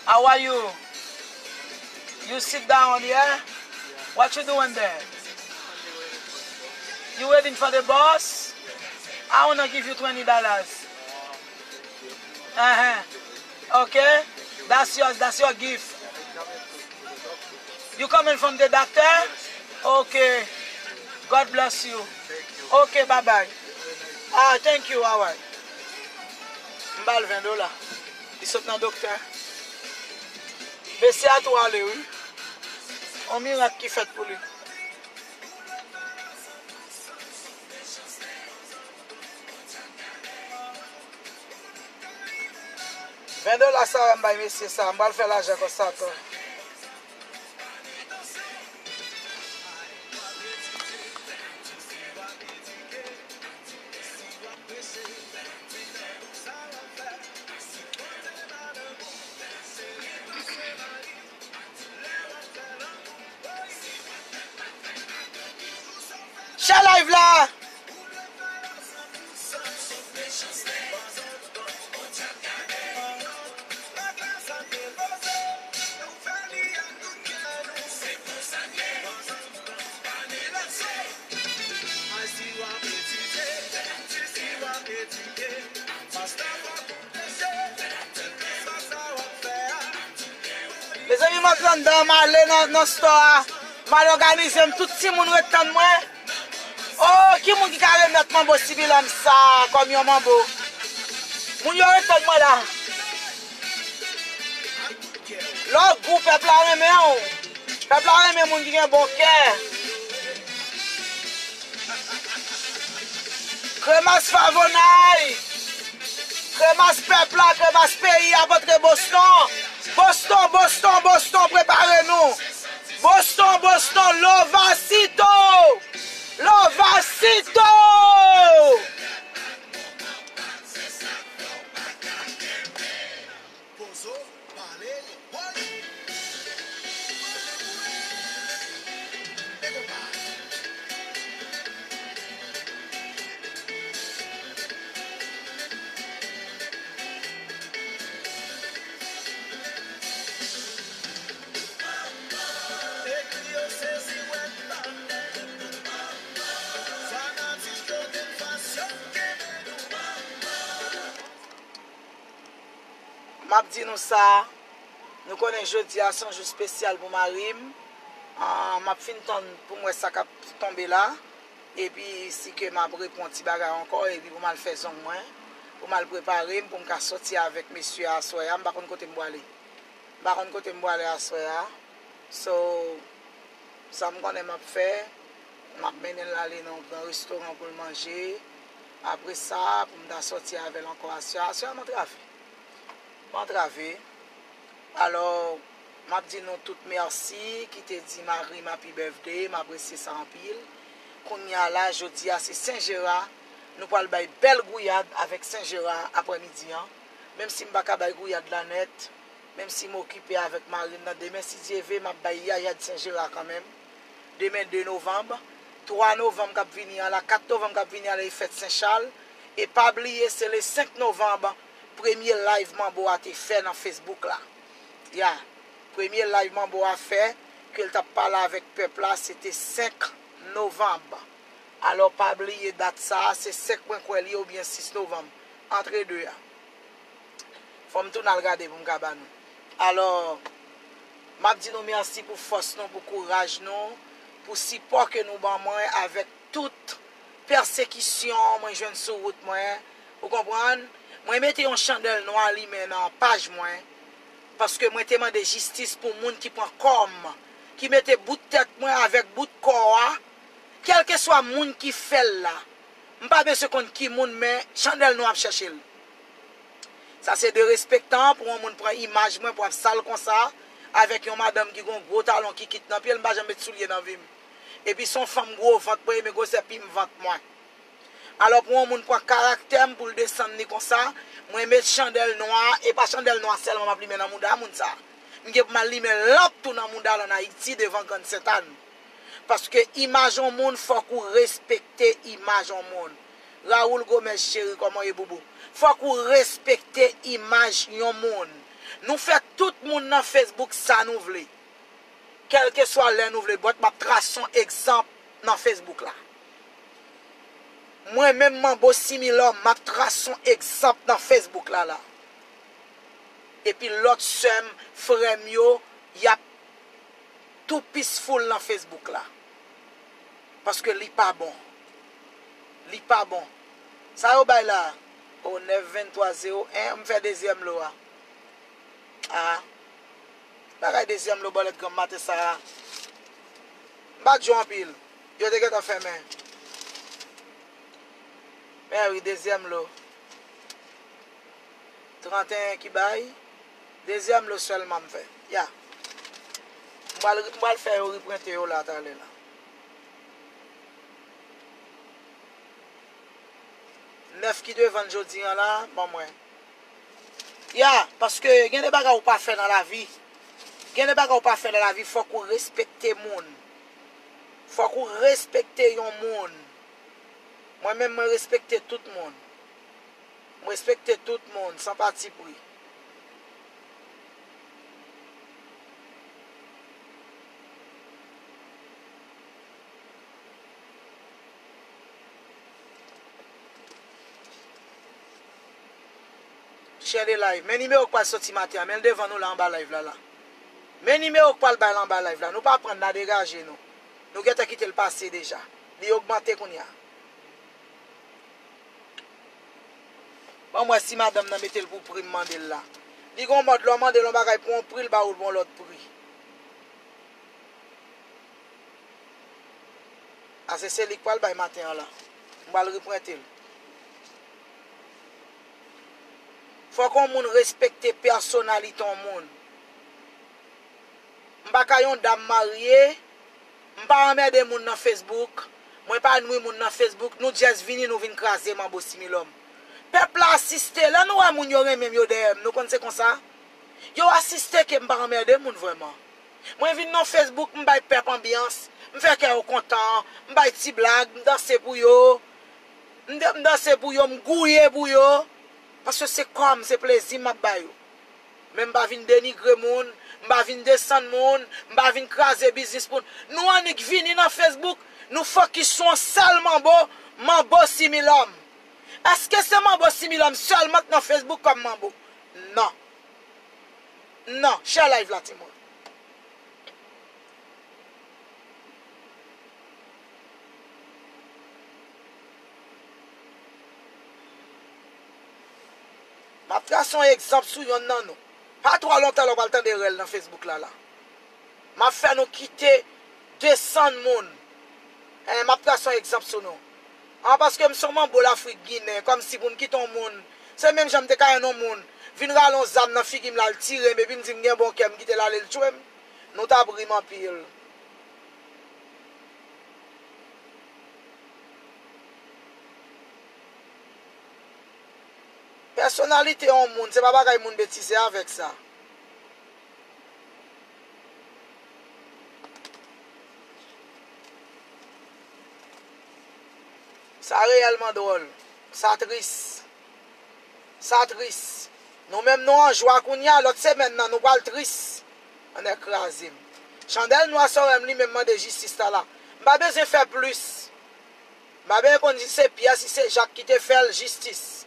How are you? You sit down here. What you doing there? You waiting for the bus? I wanna give you twenty dollars. Uh-huh. Okay. That's yours. That's your gift. You coming from the doctor? Okay. God bless you. Okay, bye bye. Ah, thank you. All right. M ba l ven dola. Li sot nan doktè. Mesye a tou ale, wi. On mirak ki fèt pou li. Ven dola sa a m bay mesye sa a, m pral fè lajan konsa tou. Share live la! Mezanmi, m antre anndan, m ale nan, nan store a. M al òganize m, tout timoun ret tann mwen. Oh, ki moun ki ka remèt manbo sibilanm sa kòm yon manbo? Moun yo ret tann mwen la. Lè w gou, pèp la renmen w. Pèp la renmen moun ki gen bon kè. Kremas Favonay. Kremas pèp la, kremas peyi a, antre Boston. Boston, Boston, Boston, prepare nou. Boston, Boston, Lovasito. Lovasito. M ap di nou sa, nou konnen jodi a se yon jou espesyal pou mari m. Ah, m ap fin tann pou m wè sa k ap tonbe la. Epi si ke m ap reponn ti bagay ankò, epi pou m al fè zong mwen, pou m al prepare m, pou m ka sòti avèk mesye a aswè a, m pa konn kote m pwale. M pa konn kote m pwale aswè a. So, sa m konnen m ap fè, m ap mennen l ale nan yon gran restoran pou l manje. Apre sa, pou m ta sòti avè l ankò aswè a. Aswè a, m antrave. M antrave. Alò, m ap di nou tout mèsi ki te di mari m happy birthday, m apresye sa anpil. Kounye a la, jodi a se Sen Jera, nou pral bay bèl gouyad avèk Sen Jera aprèmidi an. Menm si m pa ka bay gouyad la nèt, menm si m okipe avèk mari m nan, demen si Dye ve, m ap bay yayad Sen Jera kanmenm. Demen de novanm, twa novanm k ap vini an la, kat novanm k ap vini an la, e fèt Sen Chal. E pa bliye, se le senk novanm, premye live Manbo a te fè nan Facebook la. Ya, premye live Manbo a fè, ke l t ap pale avèk pèp la, se te senk novanm. Alò, pa bliye dat sa a, se senk mwen kwè li ye oubyen sis novanm, antre de a. Fò m tounen al gade pou m ka ba nou. Alò, m ap di nou mèsi pou fòs nou, pou kouraj nou, pou sipò ke nou ban mwen avèk tout pèsekisyon mwen jwenn sou wout mwen. Ou konprann? Mwen mete yon chandèl nwa limen nan paj mwen, paske mwen te mande jistis pou moun ki pran kò m, ki mete bout tèt mwen avèk bout kò a, kèlkeswa moun ki fè l la. M pa bezwen konn ki moun, men chandèl nwa ap chèche l. Sa se derespektan pou yon moun pran imaj mwen pou ap sal konsa, avèk yon madanm ki gon gwo talon ki kit nan pye l, m pa janm met soulye nan vi m. Epi se yon fanm gwo vant mwen, men gwosè plim vant mwen. Alò, pou yon moun pran karaktè m pou l desann li konsa, mwen met chandèl nwa, e pa chandèl nwa sèlman m ap limen nan mouda moun sa. M gen pou m al limen lanp tou nan mouda l ann Ayiti devan Grann Sentàn. Paske imaj yon moun, fòk ou respekte imaj yon moun. Raoul Gomez cheri, kòman w ye, boubou? Fòk ou respekte imaj yon moun. Nou fè tout moun nan Facebook sa nou vle. Kèlkeswa lè nou vle, but m ap trase yon egzanp nan Facebook la. Mwen menm, Manbo Similòm, m ap trase yon egzanp nan Facebook la, la. Epi lòt sè m, frè m yo, y ap tou peaceful nan Facebook la. Paske li pa bon. Li pa bon. Sa yo bay la? O, nèf venntwa zewo en, m fè dezyèm lo a. A. Bagay dezyèm lo bòlèt granm maten sa a. M pa t jwe anpil. Yo te gentan fèmen. Men wi, dezyèm lo. Trannteyen ki bay. Dezyèm lo sèlman m fè. Ya. M pral, m pral fè yo reprente yo la talè la. Nèf ki devan l jodi a la, ban mwen. Ya, paske gen de bagay ou pa fè nan lavi. Gen de bagay ou pa fè nan lavi, fòk ou respekte moun. Fòk ou respekte yon moun. Mwen menm, mwen respekte tout moun. M respekte tout moun, san patipri. Share the live. Men nimewo k pral soti maten an, men l devan nou la anba live la, la. Men nimewo k pral bay la anba live la. Nou pa pran n la, degaje nou. Nou gentan kite l pase deja. Li ogmante kounye a. Ban m wè si madanm nan mete l pou pri m mande l la. Li gon mòd, lè w mande l yon bagay pou yon pri, l ba ou l pou yon lòt pri. Ase se li k pral bay maten an la. M pral reprente l. Fòk yon moun respekte pèsonalite yon moun. M pa ka yon dam marye, m pa anmède moun nan Facebook, mwen pa nwi moun nan Facebook, nou just vini, nou vin kraze Manbo Similòm. Pèp la asiste, lè nou wè moun yo renmen m yo dèyè m, nou konn se konsa. Yo asiste ke m pa anmède moun vrèman. Mwen vin nan Facebook, m bay pèp anbyans, m fè kè yo kontan, m bay ti blag, m danse pou yo, m de-, m danse pou yo, m gouye pou yo, paske se kò m, se plezi m ap ba yo. Men m pa vin denigre moun, m pa vin desann moun, m pa vin kraze biznis moun. Nou annik vini nan Facebook, nou fokis sou yon sèl Manbo, Manbo Similòm. Èske se Manbo Similòm sèlman k nan Facebook kòm Manbo? Non. Non, share live la, timoun. M ap trase yon egzanp sou yonn nan nou. Pa twò lontan lè w pral tande rèl nan Facebook la, la. M ap fè nou kite desann moun. Eh, m ap trase yon egzanp sou nou. An, paske m se yon Manbo Lafrik Ginen, kòmsi pou m kite yon moun. Se menm jan m te ka jwenn yon moun vin rale yon zam nan figi m la, l tire m, epi m di m gen bon kè, m kite l ale, l tchwe m. Nou t ap ri m anpil. Pèsonalite yon moun, se pa bagay moun betize avèk sa. Sa reyèlman dwòl. Sa tris. Sa tris. Nou menm nou an jwa kounye a, lòt semèn nan nou pral tris. Annèk kraze m. Chandèl nwa sòrè m li menm mande jistis la la. M pa bezwen fè plis. M pa bezwen konn si se Pyè, si se Jak ki te fè l jistis.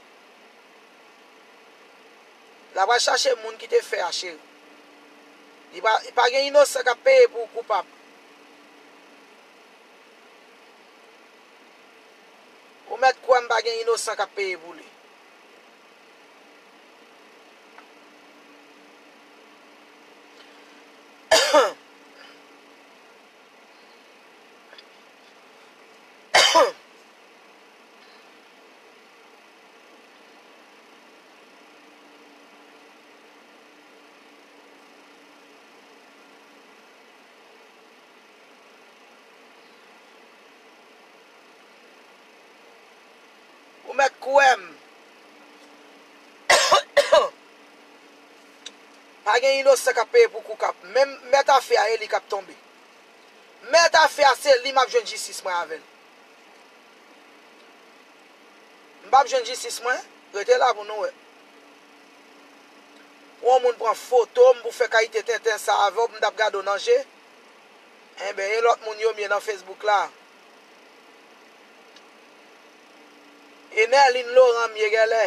L ap al chache moun ki te fè a, cheri. Li pa, pa gen inosan k ap peye pou koupab. Ou mèt kwè m pa gen inosan k ap peye pou li. Mèt kwè m. Pa gen inosan k ap peye pou kou k ap. Menm mèt afè a, e li k ap tonbe. Mèt afè a, se li m ap jwenn jistis mwen avè l. M p ap jwenn jistis mwen? Rete la pou nou wè. Yon moun pran foto m pou fè kalite tenten sa avè w, pou m t ap gade w nan je. Enben, e lòt moun yo m ye nan Facebook la. E Nerline Laurent m ye gèlè.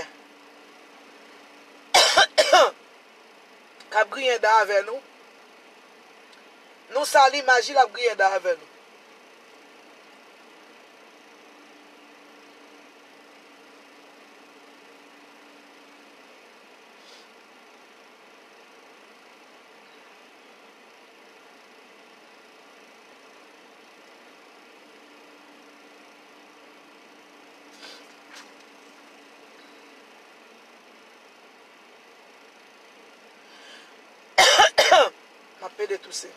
K ap griyen dan avè nou. Nou sal imaj li, l ap griyen dan avè nou. M ap pede touse.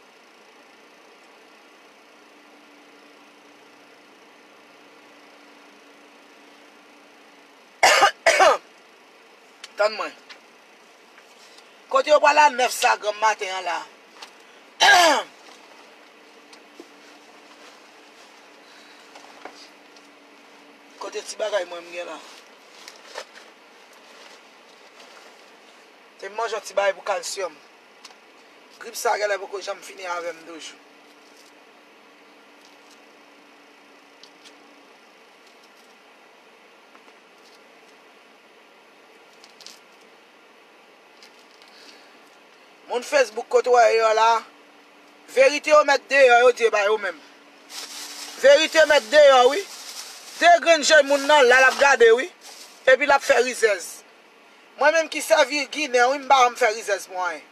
Tann mwen. Kote yo pral a nèf sa granm maten an la? Kote ti bagay mwen m gen la? Te m manje yon ti bagay pou kalsyòm. Grip sa gèlè poko janm fini avè m toujou. Moun Facebook kote w wè yo la, verite yo mèt deyò, yo di e ba yo menm. Verite mèt deyò wi. De grenn je moun nan la l ap gade wi. Epi l ap fè rizèz. Mwen menm ki sèvi Ginen wi, m pa janm fè rizèz pou anyen.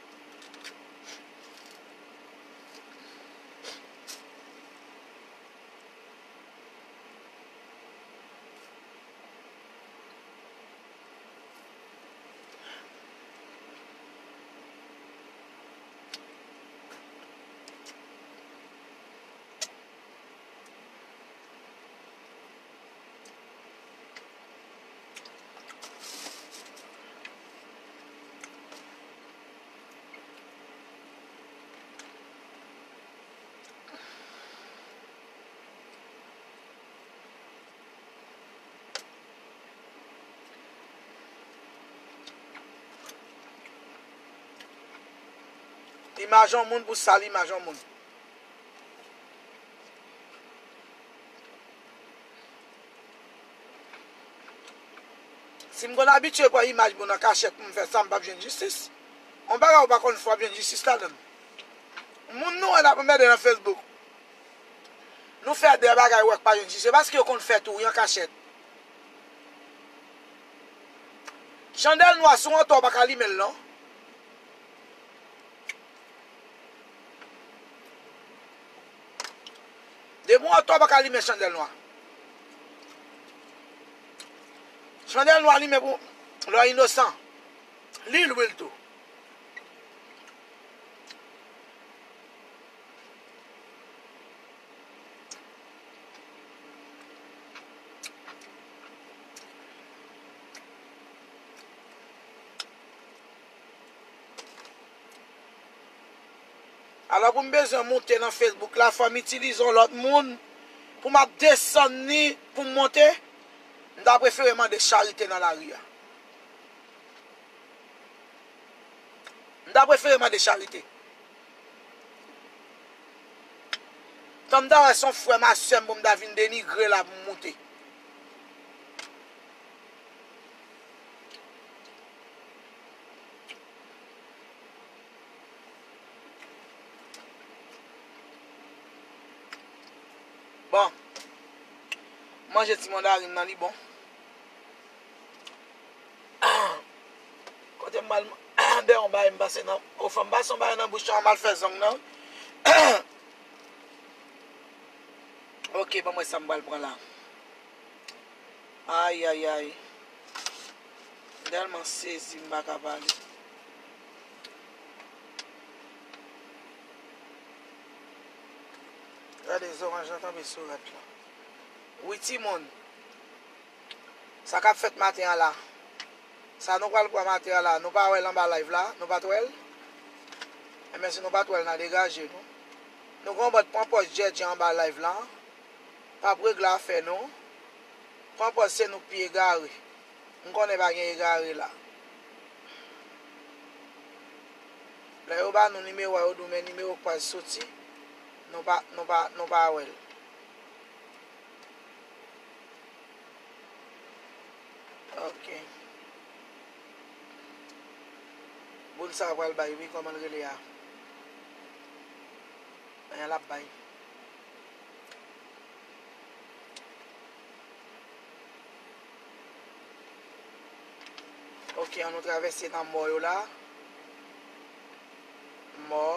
Imaj yon moun pou sal imaj yon moun. Si m konn abitye pran imaj moun an kachèt pou m fè sa, m p ap jwenn jistis. Yon bagay ou pa konn fè, w ap jwenn jistis ladan l. Moun nou wè n ap anmède nan Facebook. Nou fè de bagay ou wè k pa jwenn jistis. Se paske yo konn fè tou wi an kachèt. Chandèl nwa sou anto w pa ka limen l non. Depi w anto w pa ka limen chandèl nwa. Chandèl nwa limen pou lè w inosan. Li lwil tou. Alò pou m bezwen moute nan Facebook la, fò m itilize yon lòt moun pou m ap desann li pou m monte. M ta prefere mande charite nan lari a. M ta prefere mande charite. Tan m ta wè se yon frè m a sè m pou m ta vin denigre la pou m moute. Bon. Manje ti mandarin nan, li bon. Kote m al bè yon bagay m pase nan. O, fò m pase yon bagay nan bouch lan, m al fè zong nan. Ok, ban mwen sa m pral pran la. Ayayay. M tèlman sezi, m pa ka pale. Gade zoranj lan tonbe sou rad la. Wi, timoun. Sa k ap fèt maten an la? Sa nou pral pran maten an la, nou pa wè l anba live la? Nou pa t wè l? Enben, si nou pa t wè l, n a degaje nou. Nou gen yon bòt pran pòz djèdjè anba live la. P ap regle afè nou. Pran pòz se nou k pi egare. M konnen pa gen egare la. Lè yo ba nou nimewo a, yo di w men nimewo k pral soti, nou pa, nou pa, nou pa wè l. Ok. Boul sa pral bay wi, kòman l rele a? Anyen l ap bay. Ok, an nou travèse nan mò yo la. Mò.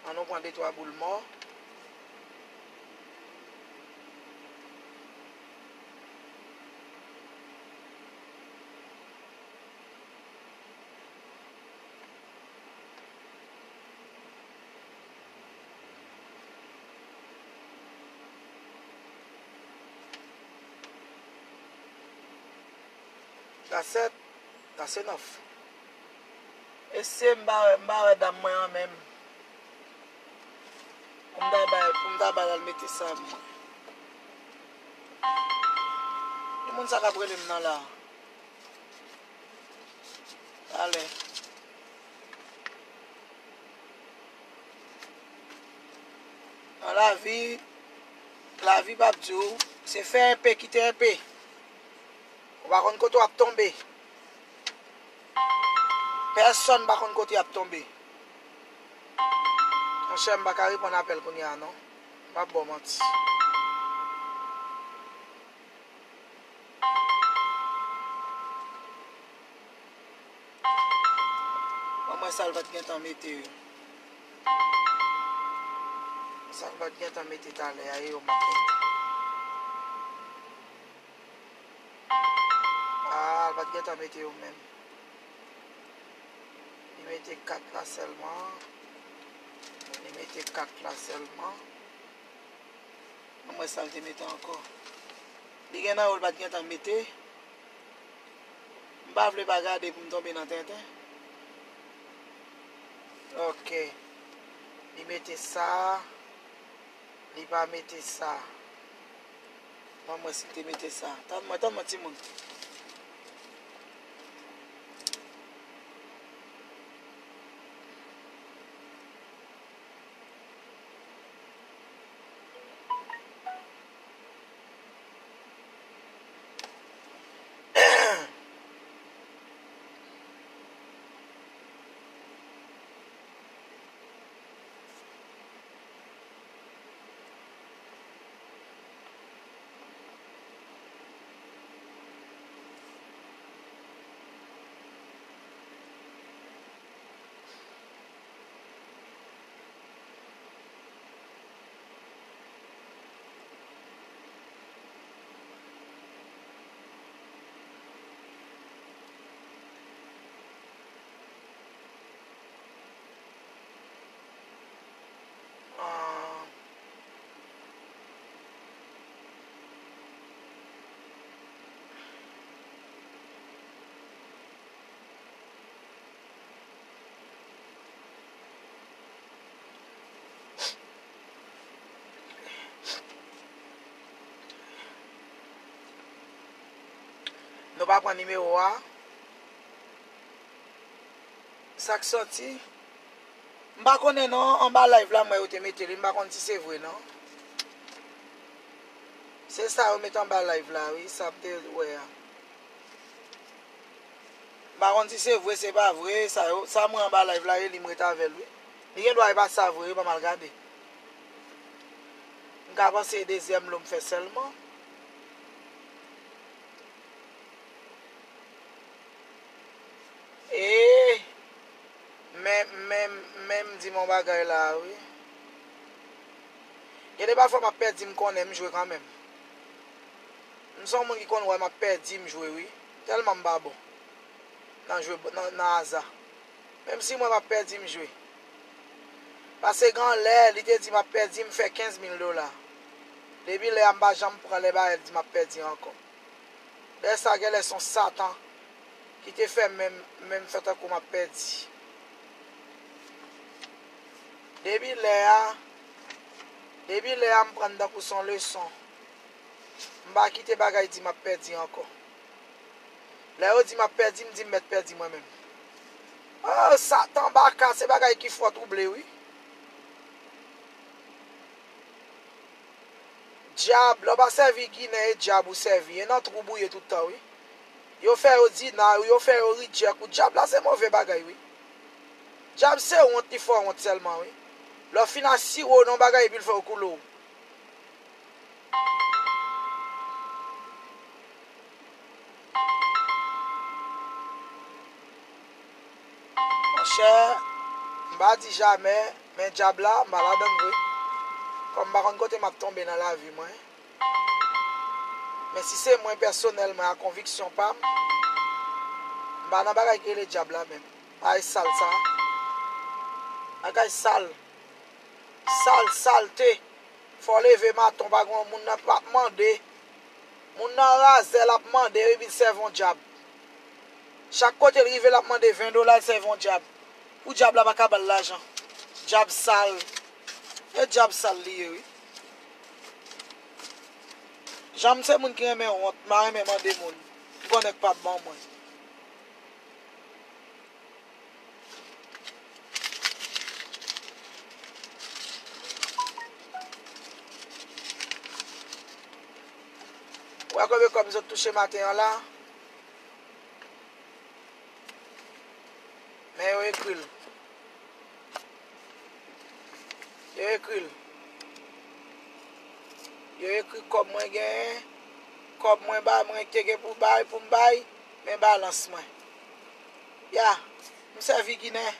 An nou pran de twa boul mò. That's it. That's enough. E se m pa wè, m pa wè dam mwen an menm. Pou m ta bay, pou m ta bay l al mete sa mwen. Ki moun sa k ap rele m nan la? Talè. Nan lavi, lavi p ap di w, se fè enpe, kite enpe. Ou pa konn kote w ap tonbe. Pèsonn pa konn kote y ap tonbe. Monchè, m pa ka reponn apèl kounye a non. M p ap ba w manti. Ban mwen sa l pa t gentan mete yo. Sa l pa t gentan mete talè a, e yo m ap mete. Ah, l pa t gentan mete yo menm. Li mete kat la sèlman. Li mete kat la sèlman. Ban mwen sa l te mete ankò. Li gen nan yo l pa t gentan mete. M pa vle pa gade pou m tonbe nan tenten. Ok. Li mete sa. Li pa mete sa. Ban mwen si l te mete sa. Tann mwen, tann mwen timoun. Ah. Nou pa pran nimewo a. Sa k sòti? M pa konnen non, anba live la m wè yo te mete li, m pa konn si se vre non. Se sa yo met anba live la wi, sa m te wè a. M pa konn si se vre, se pa vre, sa yo, sa m wè anba live la, e li m ret avè l wi. Li gen dwa e pa sa vre, ban m al gade. M ka panse e dezyèm lo m fè sèlman. E, men, men, men m di m yon bagay la a wi. Gen de pafwa m ap pèdi, m konnen m jwe kanmenm. M se yon moun ki konn wè m ap pèdi, m jwe wi. Tèlman m pa bon nan jwe, nan, nan aza. Menm si m wè m ap pèdi, m jwe. Paske gen lè, li te di m ap pèdi, m fè kenz mil dola. Depi lè a m pa janm pran lè Baèl di m ap pèdi ankò. Lè sa genlè se yon Satan ki te fè men m, men m fè tankou m ap pèdi. Depi lè a, depi lè a m pran l tankou se yon leson. M pa kite bagay di m ap pèdi ankò. Lè yo di m ap pèdi, m di m mèt pèdi mwen menm. Oh, Satan baka, se bagay ki fò twouble, wi. Dyab, lè w pa sèvi Ginen, e dyab ou sèvi. E nan twoub ou ye tout tan, wi. Yo fè yo deny ou, yo fè yo reject ou. Dyab la se move bagay, wi. Dyab se wont, li fè w wont sèlman, wi. Lè w fin asire w nan bagay, epi l fè w koule w. Monchè, m pa di jamè, men dyab la, m pa ladan l vre. Kòm m pa konn kote m ap tonbe nan lavi mwen. Men si se mwen pèsonèlman, a konviksyon pa m, m pa nan bagay ki rele dyab la menm. Bagay sal sa. Bagay sal. Sal, salte. Fò w leve maten, w pa gen moun nan p ap mande. Moun nan razè, l ap mande, epi l sèvi yon dyab. Chak kote l rive, l ap mande ven dola, l sèvi yon dyab. Pou dyab la pa ka ba l lajan. Dyab sal. E dyab sal li ye, wi. Jan m se moun ki renmen wont, m pa renmen mande moun. M konnen k p ap ban mwen. Ou wè konbyen kòb m sot touche maten an la? Men yo ekri l. Yo ekri l. Yo ekri kòb mwen genyen, kòb mwen ba, mwen te gen pou bay, pou m bay, men balans mwen. Ya, m sèvi Ginen.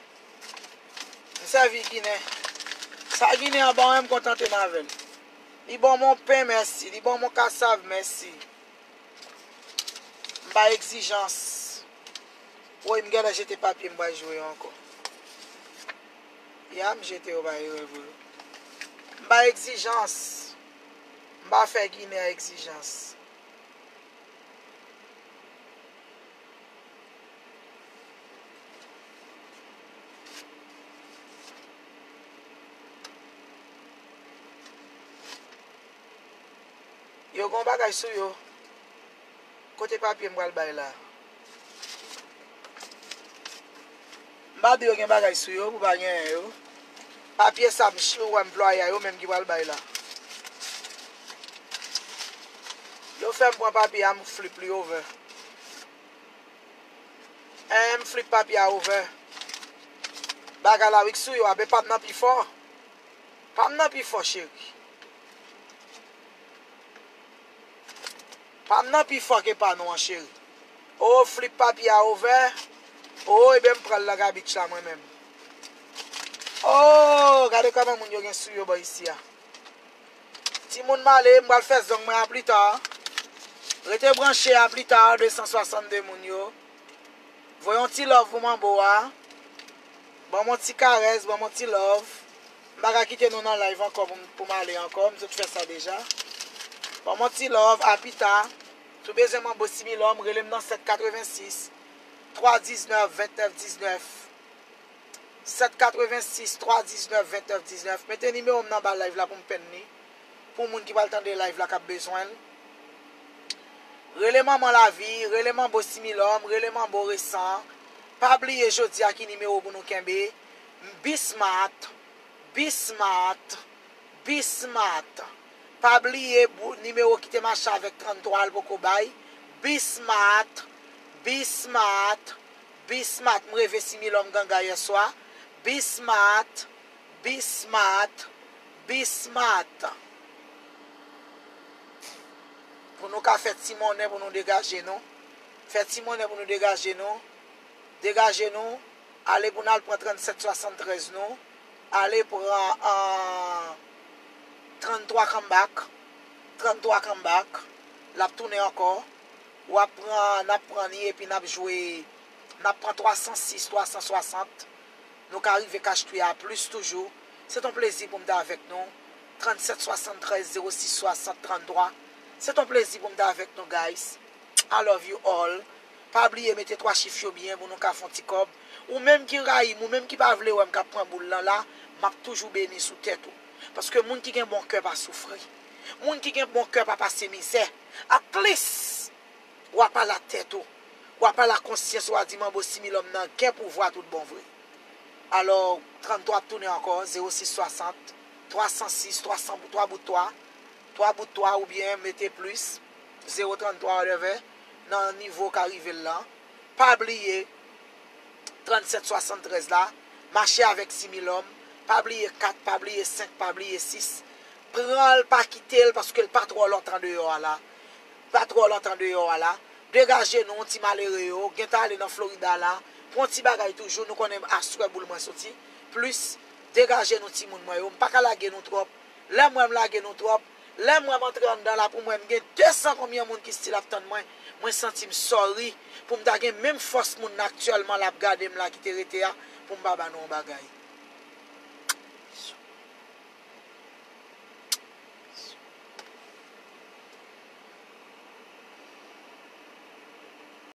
M sèvi Ginen. Sa Ginen an ban mwen, m kontante m avè l. Li ban m yon pen, mèsi. Li ban m yon kasav, mèsi. M pa egzijans. Woy, m genlè jete papye m pral jwe yo ankò. Ya, m jete yo pa erè vre. M pa egzijans. M pa fè Ginen egzijans. Yo gen yon bagay sou yo. Kote papye m pral bay la? M pa di yo gen bagay sou yo pou pa genyen yo. Papye sa m chire ou wè m plwaye a, yo menm ki pral bay la. Yo fè m pran papye a, m flip li over. En, m flip papye a over. Bagay la wi k sou yo a, men pa m nan pi fò. Pa m nan pi fò, cheri. Pa m nan pi fò ke pa nou an, cheri. O, flip papye a over. O, ebyen m pran l nan gabich la mwen menm. O, gade kòman moun yo gen sou yo bò isi a. Timoun m ale, m pral fè zong mwen a pli ta. Rete branche a pli ta, de san swasannde moun yo. Voye yon ti love pou manbo a. Ban m yon ti karès, ban m yon ti love. M pa ka kite nou nan live ankò pou m, pou m ale ankò. M sot fè sa deja. Ban m yon ti love, a pita. Si w bezwen manbo Similòm, rele m nan sèt katrevensis, twa diznèf, vennèf diznèf. Sèt katrevensis, twa diznèf, vennèf diznèf. Mete nimewo m nan ba live la pou m penn li. Pou moun ki pral tande live la k ap bezwen l. Rele manman lavi, rele manbo Similòm, rele manbo resan. Pa bliye jodi a ki nimewo pou nou kenbe. Bismart, Bismart, Bismart. Pa bliye bou-, nimewo ki te mache avèk tranntwa a l poko bay. Bismart, Bismart, Bismart. M reve Similòm ganga yèswa. Bismart, Bismart, Bismart. Pou nou ka fè ti monnen pou nou degaje nou. Fè ti monnen pou nou degaje nou. Degaje nou. Ale pou n al pran trannsèt swasanntrèz nou. Ale pran, ah, tranntwa kanbak. Tranntwa kanbak. L ap tounen ankò. W ap pran, n ap pran li epi n ap jwe, n ap pran twa san sis, twa san swasant. Nou ka rive kach twi a plis toujou. Se t on plezi pou m te avèk nou. Trannsèt swasanntrèz zewo sis swasant tranntwa. Se ton plezi pou m ta avèk nou, guys. I love you all. Pa bliye mete twa chif yo byen pou nou ka fè yon ti kòb. Ou menm ki rayi m, ou menm ki pa vle wè m k ap pran boul lan la, m ap toujou beni sou tèt ou. Paske moun ki gen bon kè pa soufri. Moun ki gen bon kè pa pase mizè. At least, w ap al ak tèt ou. W ap al ak konsyans ou, w a di manbo Similòm nan gen pouvwa tout bon vre. Alò, tranntwa ap tounen ankò, zewo sis swasant, twa san sis, twa san, twa bout twa, twa bout twa oubyen mete plis, zewo tranntwa whatever, nan nivo w ka rive l lan. Pa bliye, trannsèt swasanntrèz la, mache avèk Similòm, pa bliye kat, pa bliye senk, pa bliye sis. Pran l, pa kite l, paske l pa twò lontan deyò a la. Pa twò lontan deyò a la. Degaje nou, ti malere yo, gentan ale nan Florida la. Pran ti bagay toujou, nou konnen aswè boul mwen soti. Plis, degaje nou timoun mwen yo. M pa ka lage nou twòp. Lè m wè m lage nou twòp, lè m wè m antre anndan la pou m wè m gen de san konbyen moun ki still ap tann mwen, mwen santi m sorry pou m ta gen menm fòs moun nan aktyèlman l ap gade m la ki te rete a pou m pa ba nou yon bagay.